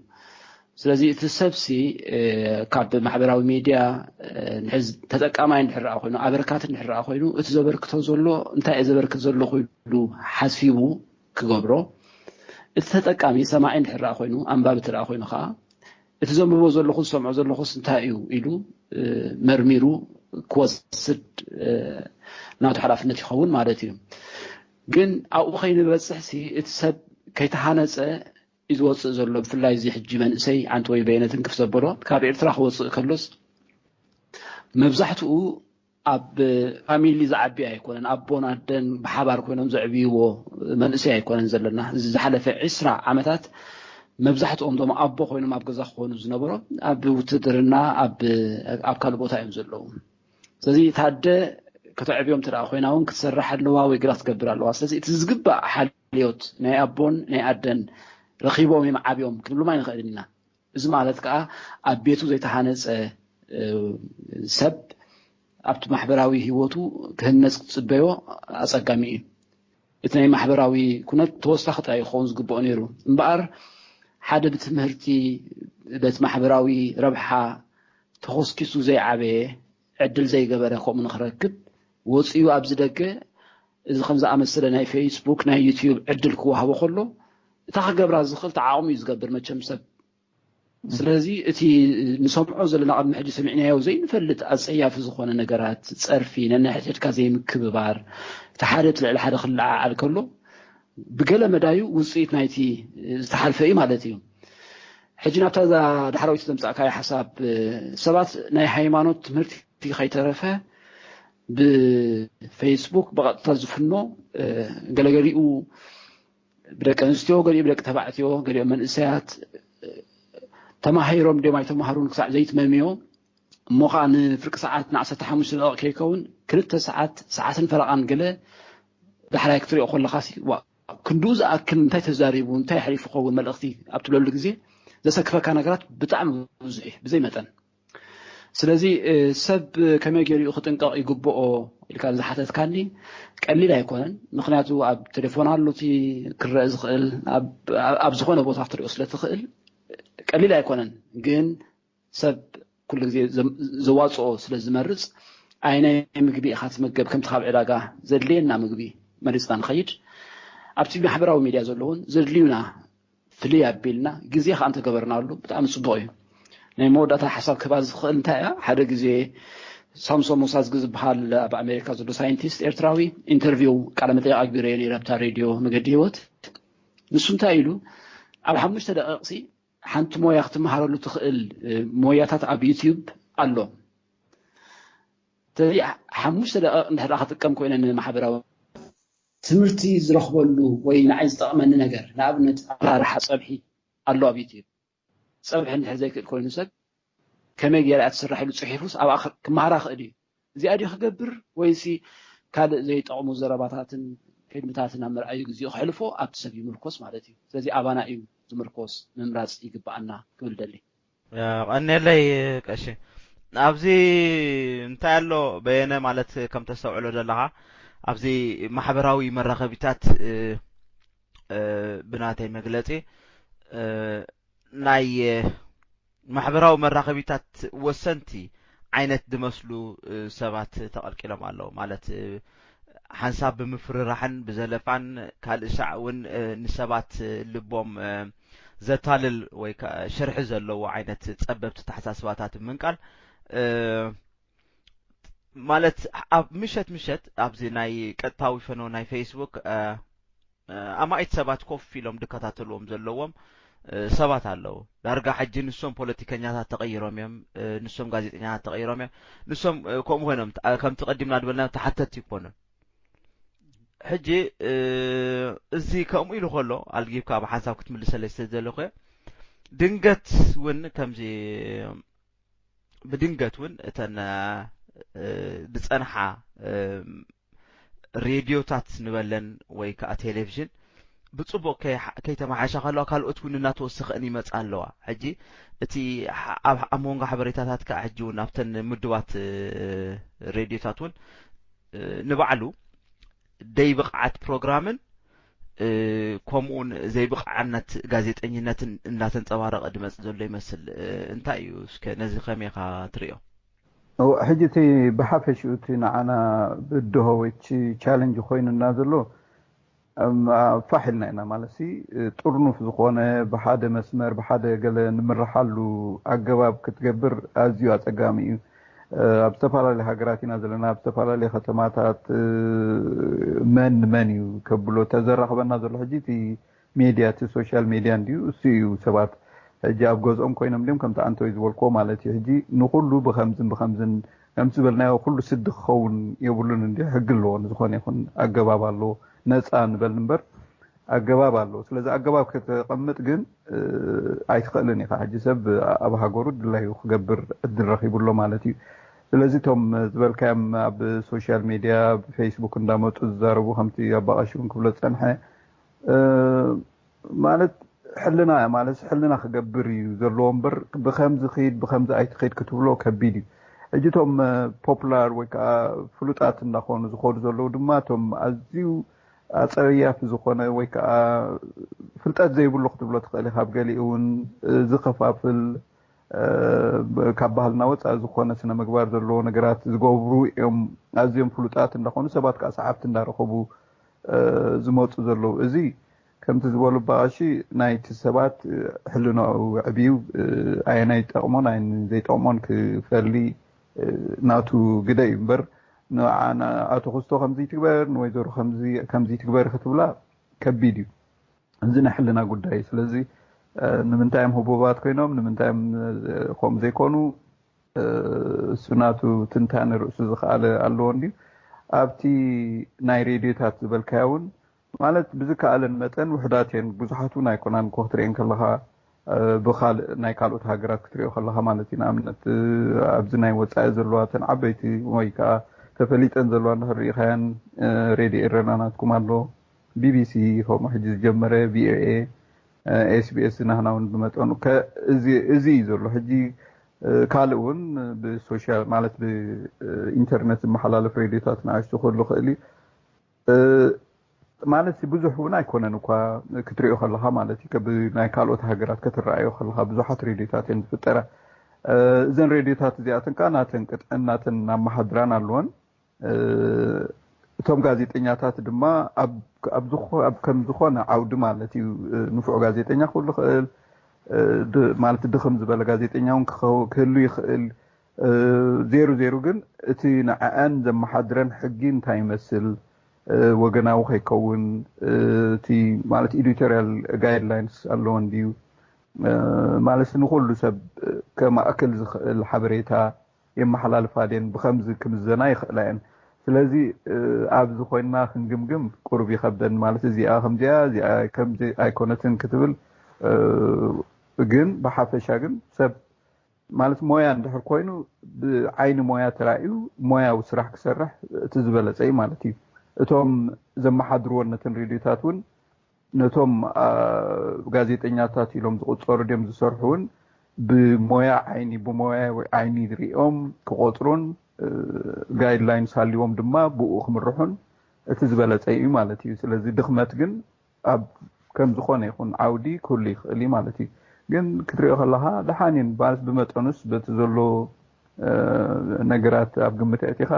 ስለዚ እቲ ሰብሲ ካብ ማሕበራዊ ሚድያ ንሕዝ ተጠቃማይ እንድሕር ኮይኑ ኣበርካት እንድሕር ኮይኑ እቲ ዘበርክቶ ዘሎ እንታይ እየ ዘበርክት ዘለኹ ኢሉ ሓሲቡ ክገብሮ እቲ ተጠቃሚ ሰማዒ እንድሕር ኮይኑ ኣንባቢ ትረኣ ኮይኑ ከዓ እቲ ዘንብቦ ዘለኹ ዝሰምዖ ዘለኹስ እንታይ እዩ ኢሉ መርሚሩ ክወስድ ናቱ ሓላፍነት ይኸውን ማለት እዩ ግን ኣብኡ ከይንበፅሕሲ እቲ ሰብ ከይተሃነፀ እዩ ዝወፅእ ዘሎ ብፍላይ እዚ ሕጂ መንእሰይ ዓንቲ ወይ በይነ ትንክፍ ዘበሎ ካብ ኤርትራ ክወፅእ ከሎስ መብዛሕትኡ ኣብ ፋሚሊ ዝዓቢ ኣይኮነን ኣቦን ኣደን ብሓባር ኮይኖም ዘዕብይዎ መንእሰይ ኣይኮነን ዘለና እዚ ዝሓለፈ ዕስራ ዓመታት መብዛሕትኦም ዶም ኣቦ ኮይኖም ኣብ ገዛ ክኾኑ ዝነበሮ ኣብ ውትድርና ኣብ ካልእ ቦታ እዮም ዘለዉ ስለዚ ታደ ከተዕብዮም ትረኣ ኮይና እውን ክትሰርሕ ኣለዋ ወይ ግዳ ክትገብር ኣለዋ ስለዚ እቲ ዝግባእ ሓልዮት ናይ ኣቦን ናይ ኣደን ረኺቦም እዮም ዓብዮም ክንብሎም ኣይንኽእልን ኢና እዚ ማለት ከዓ ኣብ ቤቱ ዘይተሃነፀ ሰብ ኣብቲ ማሕበራዊ ህይወቱ ክህነፅ ክትፅበዮ ኣፀጋሚ እዩ እቲ ናይ ማሕበራዊ ኩነት ተወሳኺ ጥራይ ክኸውን ዝግብኦ ነይሩ እምበኣር ሓደ ብትምህርቲ በቲ ማሕበራዊ ረብሓ ተኾስኪሱ ዘይዓበየ ዕድል ዘይገበረ ከምኡ ንክረክብ ወፂኡ ኣብዚ ደገ እዚ ከም ዝኣመሰለ ናይ ፌስቡክ ናይ ዩትዩብ ዕድል ክወሃቦ ከሎ እታ ክገብራ ዝኽእል ተዓቕሙ እዩ ዝገብር መቸም ሰብ ስለዚ እቲ ንሰምዖ ዘለና ቅድሚ ሕጂ ሰሚዕናዮ ዘይንፈልጥ ኣፀያፊ ዝኾነ ነገራት ፀርፊ ነንሕድሕድካ ዘይምክብባር እቲ ሓደ እቲ ልዕሊ ሓደ ክለዓዓል ከሎ ብገለ መዳዩ ውፅኢት ናይቲ ዝተሓልፈ እዩ ማለት እዩ ሕጂ ናብታ እዛ ዳሕራዊት ዘምፃእካዮ ሓሳብ ሰባት ናይ ሃይማኖት ትምህርቲ ከይተረፈ ብፌስቡክ ብቐጥታ ዝፍኖ ገለገሊኡ ብደቂ ኣንስትዮ ገሊኡ ብደቂ ተባዕትዮ ገሊኦም መንእሰያት ተማሂሮም ድዮም ኣይተማሃሩን ክሳዕ ዘይትመምዮ እሞ ከዓ ንፍርቂ ሰዓት ንዓሰርተ ሓሙሽተ ደቂቕ ከይከውን ክልተ ሰዓት ሰዓትን ፈረቓን ገለ ዳሕራይ ክትሪኦ ከለካ ክንድኡ ዝኣክል እንታይ ተዛሪቡ እንታይ ኣሕሊፉ ከውን መልእኽቲ ኣብ ትብለሉ ግዜ ዘሰክፈካ ነገራት ብጣዕሚ ብዙሕ እዩ ብዘይ መጠን ስለዚ ሰብ ከመይ ገይሩ ክጥንቀቕ ይግብኦ ኢልካ ዝሓተትካኒ ቀሊል ኣይኮነን ምክንያቱ ኣብ ቴሌፎን ኣሎ እቲ ክረአ ዝኽእል ኣብ ዝኾነ ቦታ ክትሪኦ ስለ ትኽእል ቀሊል ኣይኮነን ግን ሰብ ኩሉ ግዜ ዘዋፅኦ ስለ ዝመርፅ ኣይናይ ምግቢ ኢኻ ትመገብ፣ ከምቲ ካብ ዕዳጋ ዘድልየና ምግቢ መሪፅና ንኸይድ፣ ኣብቲ ማሕበራዊ ሚድያ ዘለውን ዘድልዩና ፍልይ ኣቢልና ግዜ ከዓ እንተገበርናሉ ብጣዕሚ ፅቡቕ እዩ። ናይ መወዳእታ ሓሳብ ክህባ ዝኽእል እንታይ እያ? ሓደ ግዜ ሳምሶን ሞሳዝጊ ዝበሃል ኣብ ኣሜሪካ ዘሎ ሳይንቲስት ኤርትራዊ ኢንተርቪው፣ ቃለ መጠይቕ ኣግቢረዮ ነይረ ኣብታ ሬድዮ መገዲ ህይወት። ንሱ እንታይ ኢሉ? ኣብ ሓሙሽተ ደቂቕሲ ሓንቲ ሞያ ክትመሃረሉ ትኽእል ሞያታት ኣብ ዩትዩብ ኣሎ። ስለዚ ሓሙሽተ ደቂቕ እንድሕር ክጥቀም ኮይነ ንማሕበራዊ ትምህርቲ ዝረኽበሉ ወይ ንዓይ ዝጠቕመኒ ነገር፣ ንኣብነት ኣሰራርሓ ፀብሒ ኣሎ ኣብ ዩትዩብ። ፀብሒ እንድሕር ዘይክእል ኮይኑ ሰብ ከመይ ገይራ እያ ትስራሕ ኢሉ ፅሒፉስ ኣብኣ ክመሃራ ክእል እዩ። እዚኣ ድዩ ክገብር ወይሲ ካልእ ዘይጠቕሙ ዘረባታትን ፊልምታትን ኣብ መርኣዩ ግዜኡ ክሕልፎ ኣብቲ ሰብ ይምርኮስ ማለት እዩ። ስለዚ ኣባና እዩ ዝምርኮስ፣ ምምራፅ ይግበኣና ክብል ደሊ። ቀኔለይ ቀሺ፣ ኣብዚ እንታይ ኣሎ በየነ? ማለት ከም ተስተውዕሎ ዘለኻ ኣብዚ ማሕበራዊ መራኸቢታት ብናተይ መግለፂ ናይ ማሕበራዊ መራኸቢታት ወሰንቲ ዓይነት ዝመስሉ ሰባት ተቐልቂሎም ኣለዉ። ማለት ሓንሳብ ብምፍርራሕን ብዘለፋን ካልእ ሳዕ እውን ንሰባት ልቦም ዘታልል ወይ ሽርሒ ዘለዎ ዓይነት ፀበብቲ ተሓሳስባታት ምንቃል ማለት ኣብ ምሸት ምሸት ኣብዚ ናይ ቀጥታዊ ፈነው ናይ ፌስቡክ ኣማኢት ሰባት ኮፍ ኢሎም ዝከታተልዎም ዘለዎም ሰባት ኣለዉ። ዳርጋ ሕጂ ንሶም ፖለቲከኛታት ተቐይሮም እዮም፣ ንሶም ጋዜጠኛታት ተቐይሮም እዮም። ንሶም ከምኡ ኮይኖም ከምቲ ቀዲምና ዝበልና ተሓተቲ ይኮኑ። ሕጂ እዚ ከምኡ ኢሉ ከሎ ኣልጊብካ ብሓንሳብ ክትምልሰለይ ስለ ዘለኹ ድንገት እውን ከምዚ ብድንገት እውን እተን ዝፀንሓ ሬድዮታት ንበለን ወይ ከዓ ቴሌቪዥን ብፅቡቅ ከይተመሓሻ ከለዋ ካልኦት እውን እናተወሰኸን ይመፃ ኣለዋ። ሕጂ እቲ ኣብ መንጎ ሓበሬታታት ከዓ ሕጂ እውን ኣብተን ምድባት ሬድዮታት እውን ንባዕሉ ደይ ብቕዓት ፕሮግራምን ከምኡውን ዘይብቕዓነት ጋዜጠኝነትን እንዳተንፀባረቐ ድመፅ ዘሎ ይመስል። እንታይ እዩ እስከ ነዚ ከመይ ኢኻ ትሪኦ? ሕጂ እቲ ብሓፈሽኡ እቲ ንዓና ብድሆ ወይ ቻለንጅ ኮይኑና ዘሎ ፋሕ ኢልና ኢና ማለት ጥርኑፍ ዝኾነ ብሓደ መስመር ብሓደ ገለ ንምርሓሉ ኣገባብ ክትገብር ኣዝዩ ኣፀጋሚ እዩ። ኣብ ዝተፈላለየ ሃገራት ኢና ዘለና፣ ኣብ ዝተፈላለየ ከተማታት መን ንመን እዩ ከብሎ ተዘራኽበና ዘሎ። ሕጂ እቲ ሜድያ እቲ ሶሻል ሜድያ እንድዩ እሱ እዩ ሰባት ሕጂ ኣብ ገዝኦም ኮይኖም እንዲዮም ከምቲ ኣንቶይ ዝበልክዎ ማለት እዩ። ሕጂ ንኩሉ ብከምዝን ብከምዝን ከምቲ ዝበልናዮ ኩሉ ስዲ ክኸውን የብሉን እንዲ ሕጊ ኣለዎ፣ ንዝኾነ ይኹን ኣገባብ ኣለዎ። ነፃ ንበል እምበር ኣገባብ ኣለዎ። ስለዚ ኣገባብ ከተቐምጥ ግን ኣይትኽእልን ኢኻ። ሕጂ ሰብ ኣብ ሃገሩ ድላዩ ክገብር ዕድል ረኺቡ ኣሎ ማለት እዩ። ስለዚ እቶም ዝበልካዮም ኣብ ሶሻል ሜድያ ብፌስቡክ እንዳመፁ ዝዛረቡ ከምቲ ኣባቐሽውን ክብሎ ዝፀንሐ ማለት ሕልና ማለት ሕልና ክገብር እዩ ዘለዎ እምበር ብከምዚ ኺድ ብከምዚ ኣይትኺድ ክትብሎ ከቢድ እዩ። ሕጂ እቶም ፖፑላር ወይ ከዓ ፍሉጣት እንዳኾኑ ዝኸዱ ዘለዉ ድማ እቶም ኣዝዩ ኣፀያፊ ዝኾነ ወይ ከዓ ፍልጠት ዘይብሉ ክትብሎ ትኽእል ኢኻ። ኣብ ገሊኡ እውን ዝኸፋፍል ካብ ባህልና ወፃኢ ዝኾነ ስነ ምግባር ዘለዎ ነገራት ዝገብሩ እዮም። ኣዝዮም ፍሉጣት እንዳኾኑ ሰባት ከዓ ሰዓብቲ እንዳረኸቡ ዝመፁ ዘለዉ። እዚ ከምቲ ዝበሉ ኣባቐሺ ናይቲ ሰባት ሕልናኡ ኣዕብዩ ኣየናይ ይጠቕሞን ኣየናይ ዘይጠቕሞን ክፈሊ ናቱ ግደ እዩ እምበር ንዓና ኣቶ ክስቶ ከምዚ ትግበር ንወይዘሮ ከምዚ ትግበር ክትብላ ከቢድ እዩ። እዚ ናይ ሕልና ጉዳይ እዩ። ስለዚ ንምንታይ እዮም ህቡባት ኮይኖም ንምንታይ እዮም ከምኡ ዘይኮኑ እሱ ናቱ ትንታነ ርእሱ ዝኸኣለ ኣለዎ እንድዩ። ኣብቲ ናይ ሬድዮታት ዝበልካዮ እውን ማለት ብዝከኣለን መጠን ውሕዳት እየን፣ ብዙሓት እውን ኣይኮናን እኮ ክትርእየን ከለኻ ብካልእ ናይ ካልኦት ሃገራት ክትሪኦ ከለኻ ማለት እዩ። ንኣብነት ኣብዚ ናይ ወፃኢ ዘለዋ እተን ዓበይቲ ወይ ከዓ ተፈሊጠን ዘለዋ እንዳክሪኢኻያን ሬድዮ ኤረና ናትኩም ኣሎ፣ ቢቢሲ ከምኡ ሕጂ ዝጀመረ፣ ቪኦኤ፣ ኤስቢኤስ ናህና እውን ብመጠኑ እዚ እዩ ዘሎ። ሕጂ ካልእ እውን ብሶሻል ማለት ብኢንተርነት ዝመሓላለፍ ሬድዮታት ንኣሽቱ ክህሉ ክእል እዩ። ማለት ብዙሕ እውን ኣይኮነን እኳ ክትሪኦ ከለካ ማለት እዩ። ብናይ ካልኦት ሃገራት ከተረኣዮ ከለካ ብዙሓት ሬድዮታት እየን ዝፍጠራ። እዘን ሬድዮታት እዚኣተን ከዓ ናተን ቅጥዕን ናተን ኣመሓድራን ኣለወን። እቶም ጋዜጠኛታት ድማ ኣብ ከም ዝኾነ ዓውዲ ማለት እዩ፣ ንፉዕ ጋዜጠኛ ክህሉ ይኽእል፣ ማለት ድኽም ዝበለ ጋዜጠኛ እውን ክህሉ ይኽእል። ዜሩ ዜሩ ግን እቲ ንዕአን ዘመሓድረን ሕጊ እንታይ ይመስል፣ ወገናዊ ከይከውን፣ እቲ ማለት ኤዲቶሪያል ጋይድላይንስ ኣለዎ እንድዩ፣ ማለት ንኩሉ ሰብ ከማእክል ዝኽእል ሓበሬታ የመሓላልፋ ድየን፣ ብኸምዚ ክምዘና ይኽእላ እየን። ስለዚ ኣብዚ ኮይንና ክንግምግም ቁሩብ ይኸብደን፣ ማለት እዚኣ ከምዚኣ እዚኣ ከምዚ ኣይኮነትን ክትብል። ግን ብሓፈሻ ግን ሰብ ማለት ሞያ እንድሕር ኮይኑ ብዓይኒ ሞያ ተራእዩ ሞያዊ ስራሕ ክሰርሕ እቲ ዝበለፀ እዩ ማለት እዩ። እቶም ዘመሓድርዎ ነተን ሬድዮታት እውን ነቶም ጋዜጠኛታት ኢሎም ዝቁፀሩ ድዮም ዝሰርሑ እውን ብሞያ ዓይኒ ብሞያዊ ዓይኒ ሪኦም ክቆፅሩን ጋይድላይንስ ሃልዎም ድማ ብኡ ክምርሑን እቲ ዝበለፀ እዩ ማለት እዩ። ስለዚ ድኽመት ግን ኣብ ከም ዝኾነ ይኹን ዓውዲ ክህሉ ይኽእል እዩ ማለት እዩ። ግን ክትሪኦ ከለኻ ደሓን እየን ማለት ብመጠኑስ በቲ ዘሎ ነገራት ኣብ ግምት ኣእቲኻ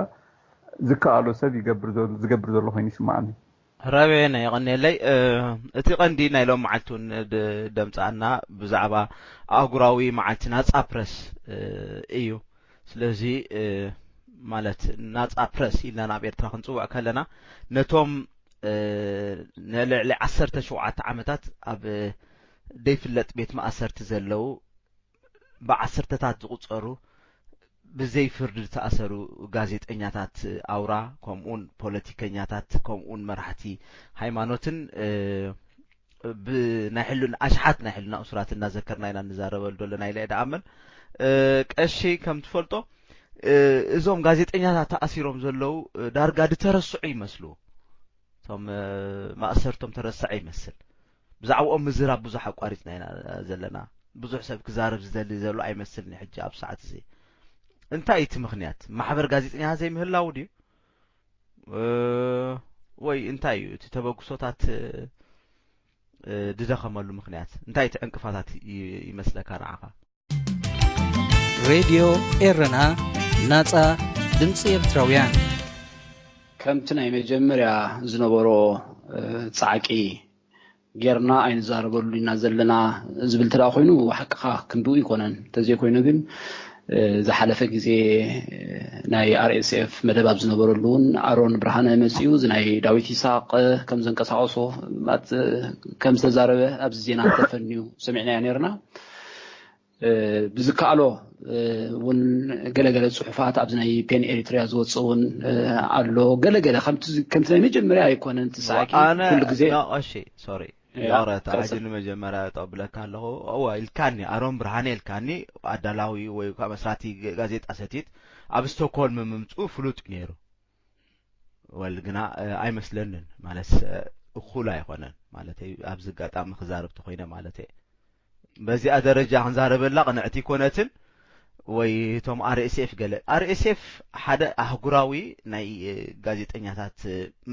ዝከኣሎ ሰብ ይገብር ዘሎ ዝገብር ዘሎ ኮይኑ ይስምዓኒ። ረቤን የቐንየለይ። እቲ ቀንዲ ናይ ሎም መዓልቲ እውን ደምፃና ብዛዕባ ኣህጉራዊ መዓልቲ ናፃ ፕረስ እዩ። ስለዚ ማለት ናፃ ፕረስ ኢልና ናብ ኤርትራ ክንፅውዕ ከለና ነቶም ንልዕሊ ዓሰርተ ሸውዓተ ዓመታት ኣብ ደይፍለጥ ቤት ማእሰርቲ ዘለዉ ብዓሰርተታት ዝቁፀሩ ብዘይ ፍርዲ ዝተኣሰሩ ጋዜጠኛታት ኣውራ ከምኡውን ፖለቲከኛታት ከምኡውን መራሕቲ ሃይማኖትን ብናይ ሕሉን ኣሽሓት ናይ ሕሉና እሱራት እናዘከርና ኢና እንዛረበሉ ዘለና ኢለ እየ ደኣምን። ቀሺ ከም ትፈልጦ እዞም ጋዜጠኛታት ተኣሲሮም ዘለዉ ዳርጋ ዝተረስዑ ይመስሉ። እቶም ማእሰርቶም ተረስዐ ይመስል። ብዛዕባኦም ምዝራብ ብዙሕ ኣቋሪፅና ኢና ዘለና። ብዙሕ ሰብ ክዛረብ ዝደሊ ዘሎ ኣይመስልኒ ሕጂ ኣብ ሰዓት እዚ። እንታይ እቲ ምኽንያት ማሕበር ጋዜጠኛ ዘይምህላው ድዩ ወይ እንታይ እዩ እቲ ተበግሶታት ድደኸመሉ ምኽንያት? እንታይ እቲ ዕንቅፋታት ይመስለካ ንዓኻ? ሬድዮ ኤረና፣ ናጻ ድምጺ ኤርትራውያን። ከምቲ ናይ መጀመርያ ዝነበሮ ጻዕቂ ጌርና ኣይንዛረበሉ ኢና ዘለና ዝብል እንተ ኮይኑ፣ ሓቅኻ ክንድኡ ይኮነን። እንተዘይኮይኑ ግን ዝሓለፈ ግዜ ናይ ኣር ኤስ ኤፍ መደብ ኣብ ዝነበረሉ እውን ኣሮን ብርሃነ መጺኡ እዚ ናይ ዳዊት ይስሐቅ ከም ዘንቀሳቀሶ ከም ዝተዛረበ ኣብዚ ዜና ተፈንዩ ሰሚዕናዮ ነርና። ብዝከኣሎ እውን ገለገለ ፅሑፋት ኣብዚ ናይ ፔን ኤሪትሪያ ዝወፅእ እውን ኣሎ። ገለገለ ከምቲ ናይ መጀመርያ ኣይኮነን። ትሳቂ ኩሉ ግዜ እሺ ሶሪ ይቕረታ ሕጂ ንመጀመርያ ጠብለካ ኣለኹ። እዋ ኢልካኒ ኣሮን ብርሃነ ኢልካኒ ኣዳላዊ ወይ ከዓ መስራቲ ጋዜጣ ሰቲት ኣብ ስቶክሆልም ምምፅኡ ፍሉጥ እዩ ነይሩ። ወል ግና ኣይመስለንን ማለት እኩል ኣይኮነን ማለት ኣብዚ ኣጋጣሚ ክዛረብ ተኮይነ ማለት በዚኣ ደረጃ ክንዛረበላ ቅንዕቲ ይኮነትን ወይ እቶም ኣር ኤስ ኤፍ ገለ ኣር ኤስ ኤፍ ሓደ ኣህጉራዊ ናይ ጋዜጠኛታት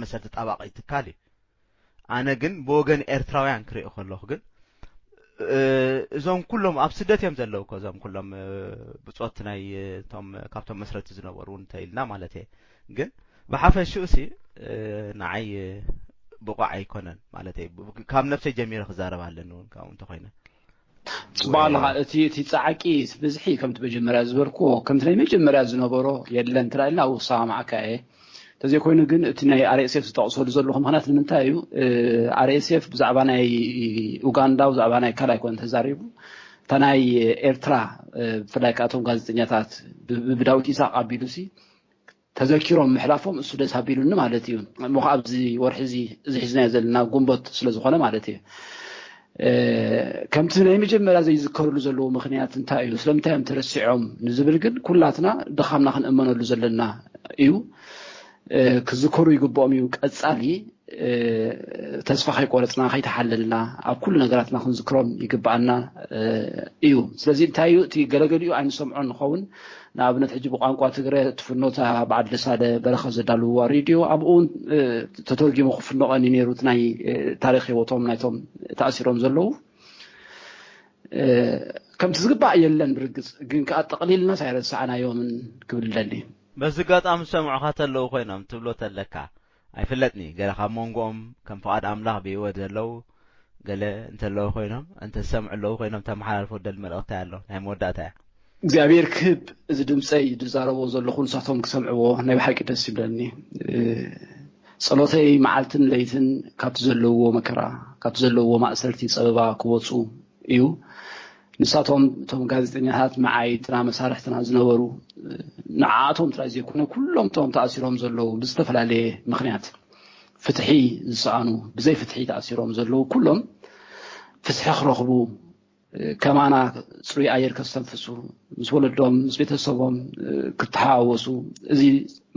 መሰል ተጣባቂ ትካል እዩ። ኣነ ግን ብወገን ኤርትራውያን ክሪኦ ከለኹ ግን እዞም ኩሎም ኣብ ስደት እዮም ዘለዉ እኮ እዞም ኩሎም ብጾት ናይ እቶም ካብቶም መስረቲ ዝነበሩ እውን እንተኢልና ማለት እየ። ግን ብሓፈሽኡ ሲ ንዓይ ብቑዕ ኣይኮነን ማለት እየ። ካብ ነብሰይ ጀሚረ ክዛረብ ኣለኒ እውን ካብኡ እንተኮይነ ጽቡቅ ኣለኻ። እቲ እቲ ጻዕቂ ብዝሒ ከምቲ መጀመርያ ዝበልኩዎ ከምቲ ናይ መጀመርያ ዝነበሮ የለን ትላልና ውሳ ማዕካ እየ። እንተዘይኮይኑ ግን እቲ ናይ ኣር ኤስ ኤፍ ዝጠቕሰሉ ዘለኹ ምኽንያት ንምንታይ እዩ? ኣር ኤስ ኤፍ ብዛዕባ ናይ ኡጋንዳ ብዛዕባ ናይ ካልኣይ ኮነ ተዛሪቡ እታ ናይ ኤርትራ ብፍላይ ከኣቶም ጋዜጠኛታት ብዳዊት ኢሳቅ ኣቢሉ ሲ ተዘኪሮም ምሕላፎም እሱ ደስ ኣቢሉኒ ማለት እዩ። እሞ ከዓ ኣብዚ ወርሒ እዚ እዚ ሒዝናዮ ዘለና ጉንቦት ስለ ዝኾነ ማለት እዩ። ከምቲ ናይ መጀመርያ ዘይዝከርሉ ዘለዉ ምኽንያት እንታይ እዩ? ስለምንታይ እዮም ተረሲዖም ንዝብል ግን ኩላትና ድኻምና ክንእመነሉ ዘለና እዩ። ክዝከሩ ይግብኦም እዩ። ቀጻሊ ተስፋ ከይቆረፅና ከይተሓለልና ኣብ ኩሉ ነገራትና ክንዝክሮም ይግብኣና እዩ። ስለዚ እንታይ እዩ እቲ ገለገሊኡ ኣይንሰምዖ ንኸውን ንኣብነት ሕጂ ብቋንቋ ትግረ እቲ ፍኖታ በዓል ደሳለ በረኸ ዘዳልውዋ ሬድዮ ኣብኡ እውን ተተርጊሙ ክፍኖ ቀኒ ነይሩ እቲ ናይ ታሪክ ህይወቶም ናይቶም ተኣሲሮም ዘለዉ ከምቲ ዝግባእ የለን። ብርግጽ ግን ከኣ ጠቕሊልናስ ኣይረሳዕናዮምን ክብል ደሊ። በዚ ኣጋጣሚ ዝሰምዑኻ ተለዉ ኮይኖም ትብሎ ተለካ ኣይፍለጥኒ። ገለ ካብ መንጎኦም ከም ፍቓድ ኣምላኽ ብህይወት ዘለዉ ገለ እንተለዉ ኮይኖም፣ እንተ ዝሰምዑ ኣለዉ ኮይኖም ተመሓላልፎ ደሊ መልእኽቲ ኣሎ። ናይ መወዳእታ እያ። እግዚኣብሔር ክህብ እዚ ድምፀይ ዝዛረቦ ዘለኹ ንሳቶም ክሰምዕዎ ናይ ብሓቂ ደስ ይብለኒ። ጸሎተይ መዓልትን ለይትን ካብቲ ዘለውዎ መከራ፣ ካብቲ ዘለውዎ ማእሰርቲ ጸበባ ክወጹ እዩ። ንሳቶም እቶም ጋዜጠኛታት መዓይድና መሳርሕትና ዝነበሩ ንዓኣቶም ጥራይ ዘይኮነ ኩሎም እቶም ተኣሲሮም ዘለዉ ብዝተፈላለየ ምኽንያት ፍትሒ ዝሰኣኑ ብዘይ ፍትሒ ተኣሲሮም ዘለዉ ኩሎም ፍትሒ ክረኽቡ ከማና ፅሩይ ኣየር ከስተንፍሱ ምስ ወለዶም ምስ ቤተሰቦም ክተሓዋወሱ እዚ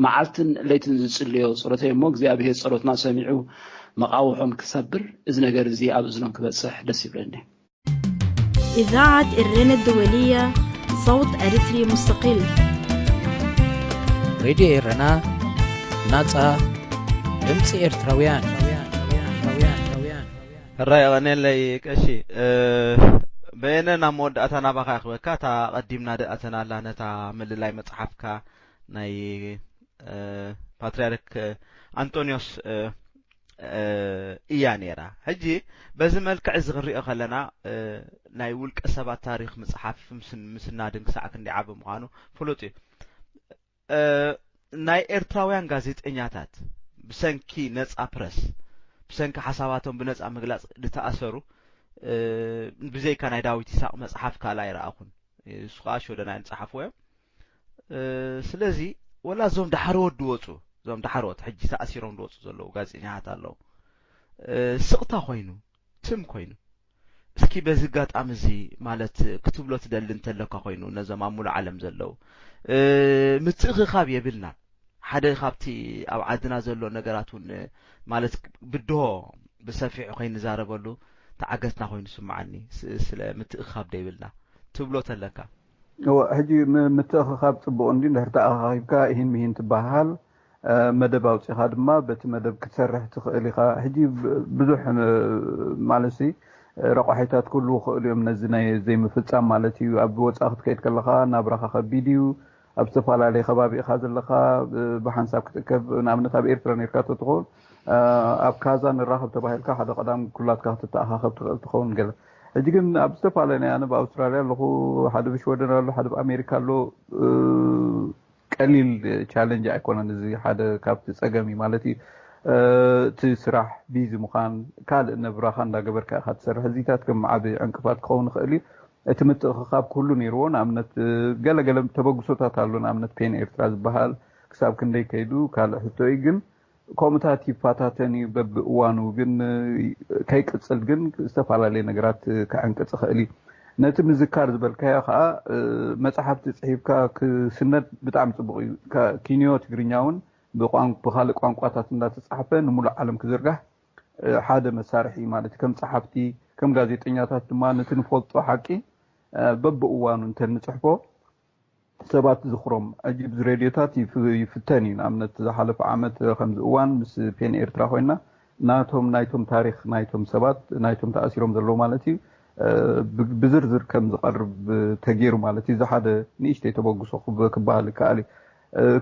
መዓልትን ለይትን ዝፅልዮ ፀሎተይ እሞ እግዚኣብሔር ፀሎትና ሰሚዑ መቃውሖም ክሰብር እዚ ነገር እዚ ኣብ እዝኖም ክበፅሕ ደስ ይብለኒ። إذاعة إرينا الدولية، صوت أريتري مستقل. ሬድዮ ኤረና ናጻ ድምጺ ኤርትራውያን። ሕራይ የቐንየለይ ቀሺ። በየነ ናብ መወዳእታ ናባኻ ይኽበካ። እታ ቀዲምና ደኣ ተናላ ነታ ምልላይ መጽሓፍካ ናይ ፓትርያርክ ኣንጦንዮስ እያ ነይራ። ሕጂ በዚ መልክዕ እዚ ክንሪኦ ከለና ናይ ውልቀ ሰባት ታሪኽ ምጽሓፍ ምስናድን ክሳዕ ክንደይ ዓቢ ምዃኑ ፍሉጥ እዩ። ናይ ኤርትራውያን ጋዜጠኛታት ብሰንኪ ነጻ ፕረስ ብሰንኪ ሓሳባቶም ብነጻ ምግላጽ ዝተኣሰሩ ብዘይካ ናይ ዳዊት ይስሐቅ መጽሓፍ ካልእ ኣይረኣኹን። እሱ ከዓ ሽወደናውያን ዝጸሓፍዎ እዮም። ስለዚ ወላ እዞም ዳሕረዎት ዝወፁ እዞም ዳሕረዎት ሕጂ ተኣሲሮም ዝወፁ ዘለዉ ጋዜጠኛታት ኣለዉ። ስቕታ ኮይኑ ትም ኮይኑ እስኪ በዚ ኣጋጣሚ እዚ ማለት ክትብሎ ትደሊ እንተለካ ኮይኑ ነዞም ኣብ ሙሉእ ዓለም ዘለዉ ምትእኽኻብ የብልናን። ሓደ ካብቲ ኣብ ዓድና ዘሎ ነገራት እውን ማለት ብድሆ ብሰፊሑ ከይንዛረበሉ ተዓገትና ኮይኑ ስምዓኒ ስለ ምትእኽኻብ ደይብልና ትብሎ ተለካ። እወ ሕጂ ምትእኽኻብ ፅቡቕ እንዲ እንድሕር ተኣኻኺብካ ይሂን ምሂን ትበሃል መደብ ኣውፂኻ ድማ በቲ መደብ ክትሰርሕ ትኽእል ኢኻ። ሕጂ ብዙሕ ማለት ሲ ረቋሒታት ክህልዉ ይኽእሉ እዮም ነዚ ናይ ዘይምፍፃም ማለት እዩ። ኣብ ወፃኢ ክትከይድ ከለኻ ናብራኻ ከቢድ እዩ። ኣብ ዝተፈላለየ ከባቢ ኢኻ ዘለኻ ብሓንሳብ ክትእከብ ንኣብነት ኣብ ኤርትራ ነርካ ተትኸውን ኣብ ካዛ ንራኸብ ተባሂልካ ሓደ ቀዳም ኩላትካ ክትተኣኻኸብ ትኽእል ትኸውን ገለ ሕጂ ግን ኣብ ዝተፈላለየ ናይ ኣነ ብኣውስትራልያ ኣለኹ ሓደ ብሽወደን ኣሎ ሓደ ብኣሜሪካ ኣሎ ቀሊል ቻለንጅ ኣይኮነን። እዚ ሓደ ካብቲ ጸገም እዩ ማለት እዩ። እቲ ስራሕ ቢዚ ምዃን ካልእ ነብራኻ እንዳገበርካ ኢኻ ትሰርሕ። እዚታት ከም ዓቢ ዕንቅፋት ክኸውን ይኽእል እዩ። እቲ ምትእኽኻብ ክህሉ ነይርዎ። ንኣብነት ገለ ገለ ተበግሶታት ኣሎ። ንኣብነት ፔን ኤርትራ ዝበሃል ክሳብ ክንደይ ከይዱ ካልእ ሕቶ እዩ። ግን ከምኡታት ይፈታተን እዩ በብእዋኑ ግን ከይቅፅል ግን ዝተፈላለየ ነገራት ክዕንቅፅ ይኽእል እዩ። ነቲ ምዝካር ዝበልካዮ ከዓ መፅሓፍቲ ፅሒፍካ ክስነድ ብጣዕሚ ፅቡቕ እዩ። ኪንዮ ትግርኛ እውን ብኻልእ ቋንቋታት እንዳተፃሕፈ ንሙሉእ ዓለም ክዝርጋሕ ሓደ መሳርሒ ማለት እዩ። ከም ፀሓፍቲ ከም ጋዜጠኛታት ድማ ነቲ ንፈልጦ ሓቂ በብእዋኑ እንተንፅሕፎ ሰባት ዝኽሮም ዕጅብ ሬድዮታት ይፍተን እዩ። ንኣብነት ዝሓለፈ ዓመት ከምዚ እዋን ምስ ፔን ኤርትራ ኮይና ናቶም ናይቶም ታሪኽ ናይቶም ሰባት ናይቶም ተኣሲሮም ዘለዉ ማለት እዩ ብዝርዝር ከም ዝቐርብ ተገይሩ ማለት እዩ። እዚ ሓደ ንእሽተይ ተበግሶ ክበሃል ይከኣል እዩ።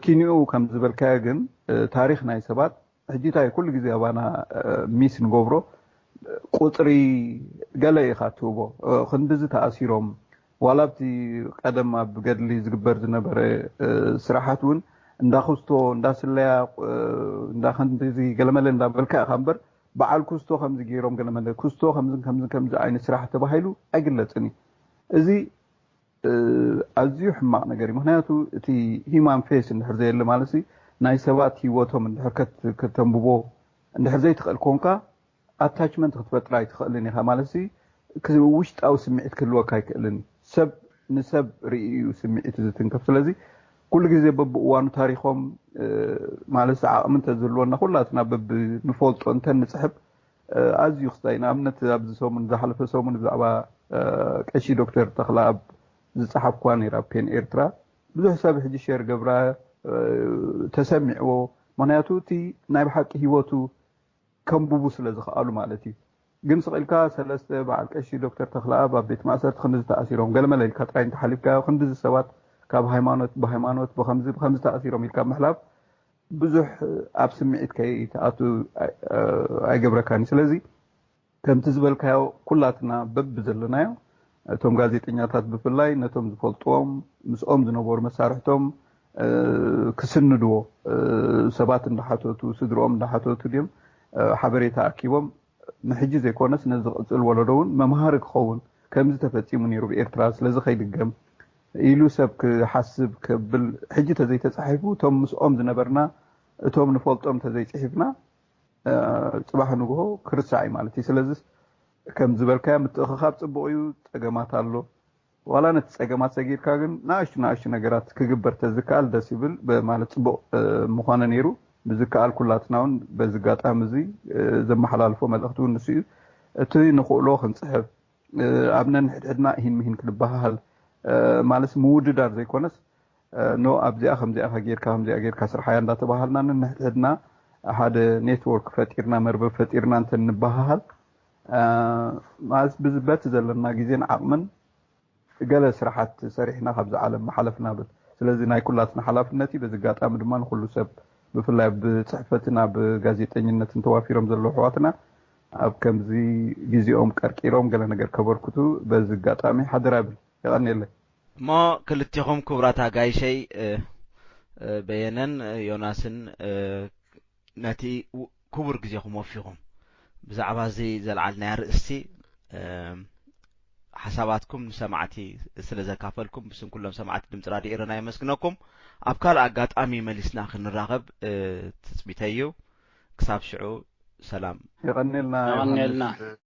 ኪንኡ ከም ዝበልካዮ ግን ታሪኽ ናይ ሰባት ሕጂ እንታይ ኩሉ ግዜ ኣባና ሚስ ንገብሮ ቁፅሪ ገለ ኢኻ ትህቦ ክንድዚ ተኣሲሮም ዋላ ኣብቲ ቀደም ኣብ ገድሊ ዝግበር ዝነበረ ስራሓት እውን እንዳ ክስቶ እንዳ ስለያ እንዳ ክንድዚ ገለመለ እንዳበልካ ኢኻ እምበር በዓል ክስቶ ከምዚ ገይሮም ገለመለ ክስቶ ከምዚ ከምዚ ከምዚ ዓይነት ስራሕ ተባሂሉ ኣይግለፅን እዩ። እዚ ኣዝዩ ሕማቕ ነገር እዩ። ምክንያቱ እቲ ሂማን ፌስ እንድሕር ዘየለ ማለት ናይ ሰባት ሂወቶም እንድሕር ከተንብቦ እንድሕር ዘይትኽእል ኮንካ ኣታችመንት ክትፈጥር ኣይትኽእልን ኢኻ ማለት ውሽጣዊ ስምዒት ክህልወካ ኣይክእልን እዩ። ሰብ ንሰብ ርእዩ እዩ ስምዒት ዝትንከፍ። ስለዚ ኩሉ ግዜ በብእዋኑ ታሪኾም ማለት ዓቕሚ እንተዝህልወና ኩላትና በብንፈልጦ እንተንፅሕብ ኣዝዩ ክስታይ ንኣብነት ኣብዚ ሰሙን ዝሓለፈ ሰሙን ብዛዕባ ቀሺ ዶክተር ተኽለኣብ ዝፀሓፍኩዋ ነይራ ፔን ኤርትራ ብዙሕ ሰብ ሕጂ ሼር ገብራ ተሰሚዕዎ ምክንያቱ እቲ ናይ ብሓቂ ሂወቱ ከንብቡ ስለ ዝኽኣሉ ማለት እዩ ግን ስቕ ኢልካ ሰለስተ በዓል ቀሺ ዶክተር ተኽለኣብ ኣብ ቤት ማእሰርቲ ክንድዚ ተኣሲሮም፣ ገለመለ ኢልካ ጥራይ እንተሓሊፍካዮ፣ ክንድዚ ሰባት ካብ ሃይማኖት፣ ብሃይማኖት፣ ብኸምዚ፣ ብኸምዚ ተኣሲሮም ኢልካ ምሕላፍ ብዙሕ ኣብ ስምዒት ከይትኣቱ ኣይ-፣ ኣይገብረካን እዩ። ስለዚ ከምቲ ዝበልካዮ ኩላትና በብዘለናዮ፣ እቶም ጋዜጠኛታት ብፍላይ ነቶም ዝፈልጥዎም፣ ምስኦም ዝነበሩ መሳርሕቶም፣ እ፣ ክስንድዎ፣ እ፣ ሰባት እንዳሓተቱ፣ ስድርኦም እንዳሓተቱ ድዮም፣ እ፣ ሓበሬታ ኣኪቦም፣ ንሕጂ ዘይኮነስ ነዚ ዝቕጽል ወለዶ እውን መምሃሪ ክኸውን፣ ከምዚ ተፈጺሙ ነይሩ ብኤርትራ፣ ስለዚ ከይድገም ኢሉ ሰብ ክሓስብ ከብል፣ ሕጂ ተዘይተጻሒፉ፣ እቶም ምስኦም ዝነበርና፣ እቶም ንፈልጦም ተዘይጽሒፍና፣ እ፣ ጽባሕ ንግሆ ክርሳዕ እዩ ማለት እዩ። ስለዚ ከም ዝበልካዮ ምትእኽኻብ ጽቡቕ እዩ፣ ጸገማት ኣሎ። ዋላ ነቲ ጸገማት ሰጊርካ ግን ንኣሽቱ ንኣሽቱ ነገራት ክግበር ተዝከኣል ደስ ይብል፣ ብ-፣ ማለት ጽቡቕ፣ እ፣ ምኾነ ነይሩ። ብዝከኣል ኩላትና እውን በዚ ኣጋጣሚ እዚ፣ እ፣ ዘመሓላልፎ መልእኽቲ እውን ንሱ እዩ። እቲ ንኽእሎ ክንጽሕፍ፣ እ፣ ኣብ ነንሕድሕድና እሂን ምሂን ክንበሃሃል፣ እ፣ ማለት ምውድዳር ዘይኮነስ፣ እ፣ ኖ ኣብዚኣ ከምዚኣ ጌርካ፣ ከምዚኣ ጌርካ ስርሓያ እንዳተባሃልና ነንሕድሕድና ሓደ ኔትወርክ ፈጢርና፣ መርበብ ፈጢርና እንተ ንበሃሃል፣ እ፣ ማለት ብዝ-፣ በቲ ዘለና ግዜን ዓቕምን ገለ ስራሓት ሰሪሕና ካብዚ ዓለም ምሓለፍና ብል። ስለዚ ናይ ኩላትና ሓላፍነት እዩ። በዚ ኣጋጣሚ ድማ ንኹሉ ሰብ፣ ብፍላይ ኣብ ጽሕፈትን ኣብ ጋዜጠኝነትን ተዋፊሮም ዘለዉ ኣሕዋትና፣ ኣብ ከምዚ ግዜኦም ቀርቂሮም ገለ ነገር ከበርክቱ በዚ ኣጋጣሚ ሓደራ ብል። የቐንየለይ። እሞ ክልቴኹም ክቡራት ኣጋይሸይ፣ እ፣ እ፣ በየነን፣ እ፣ ዮናስን፣ እ፣ ነቲ ው-፣ ክቡር ግዜኹም ወፊኹም ብዛዕባ እዚ ዘልዓልናዮ ኣርእስቲ፣ እ፣ ሓሳባትኩም ንሰማዕቲ ስለ ዘካፈልኩም ብስም ኩሎም ሰማዕቲ ድምፂ ራድዮ ኤረና የመስግነኩም። ኣብ ካልእ ኣጋጣሚ መሊስና ክንራኸብ፣ እ፣ ትጽቢተይ እዩ። ክሳብ ሽዑ ሰላም። የቐንየልና የቐንየልና። ዮሃንስ።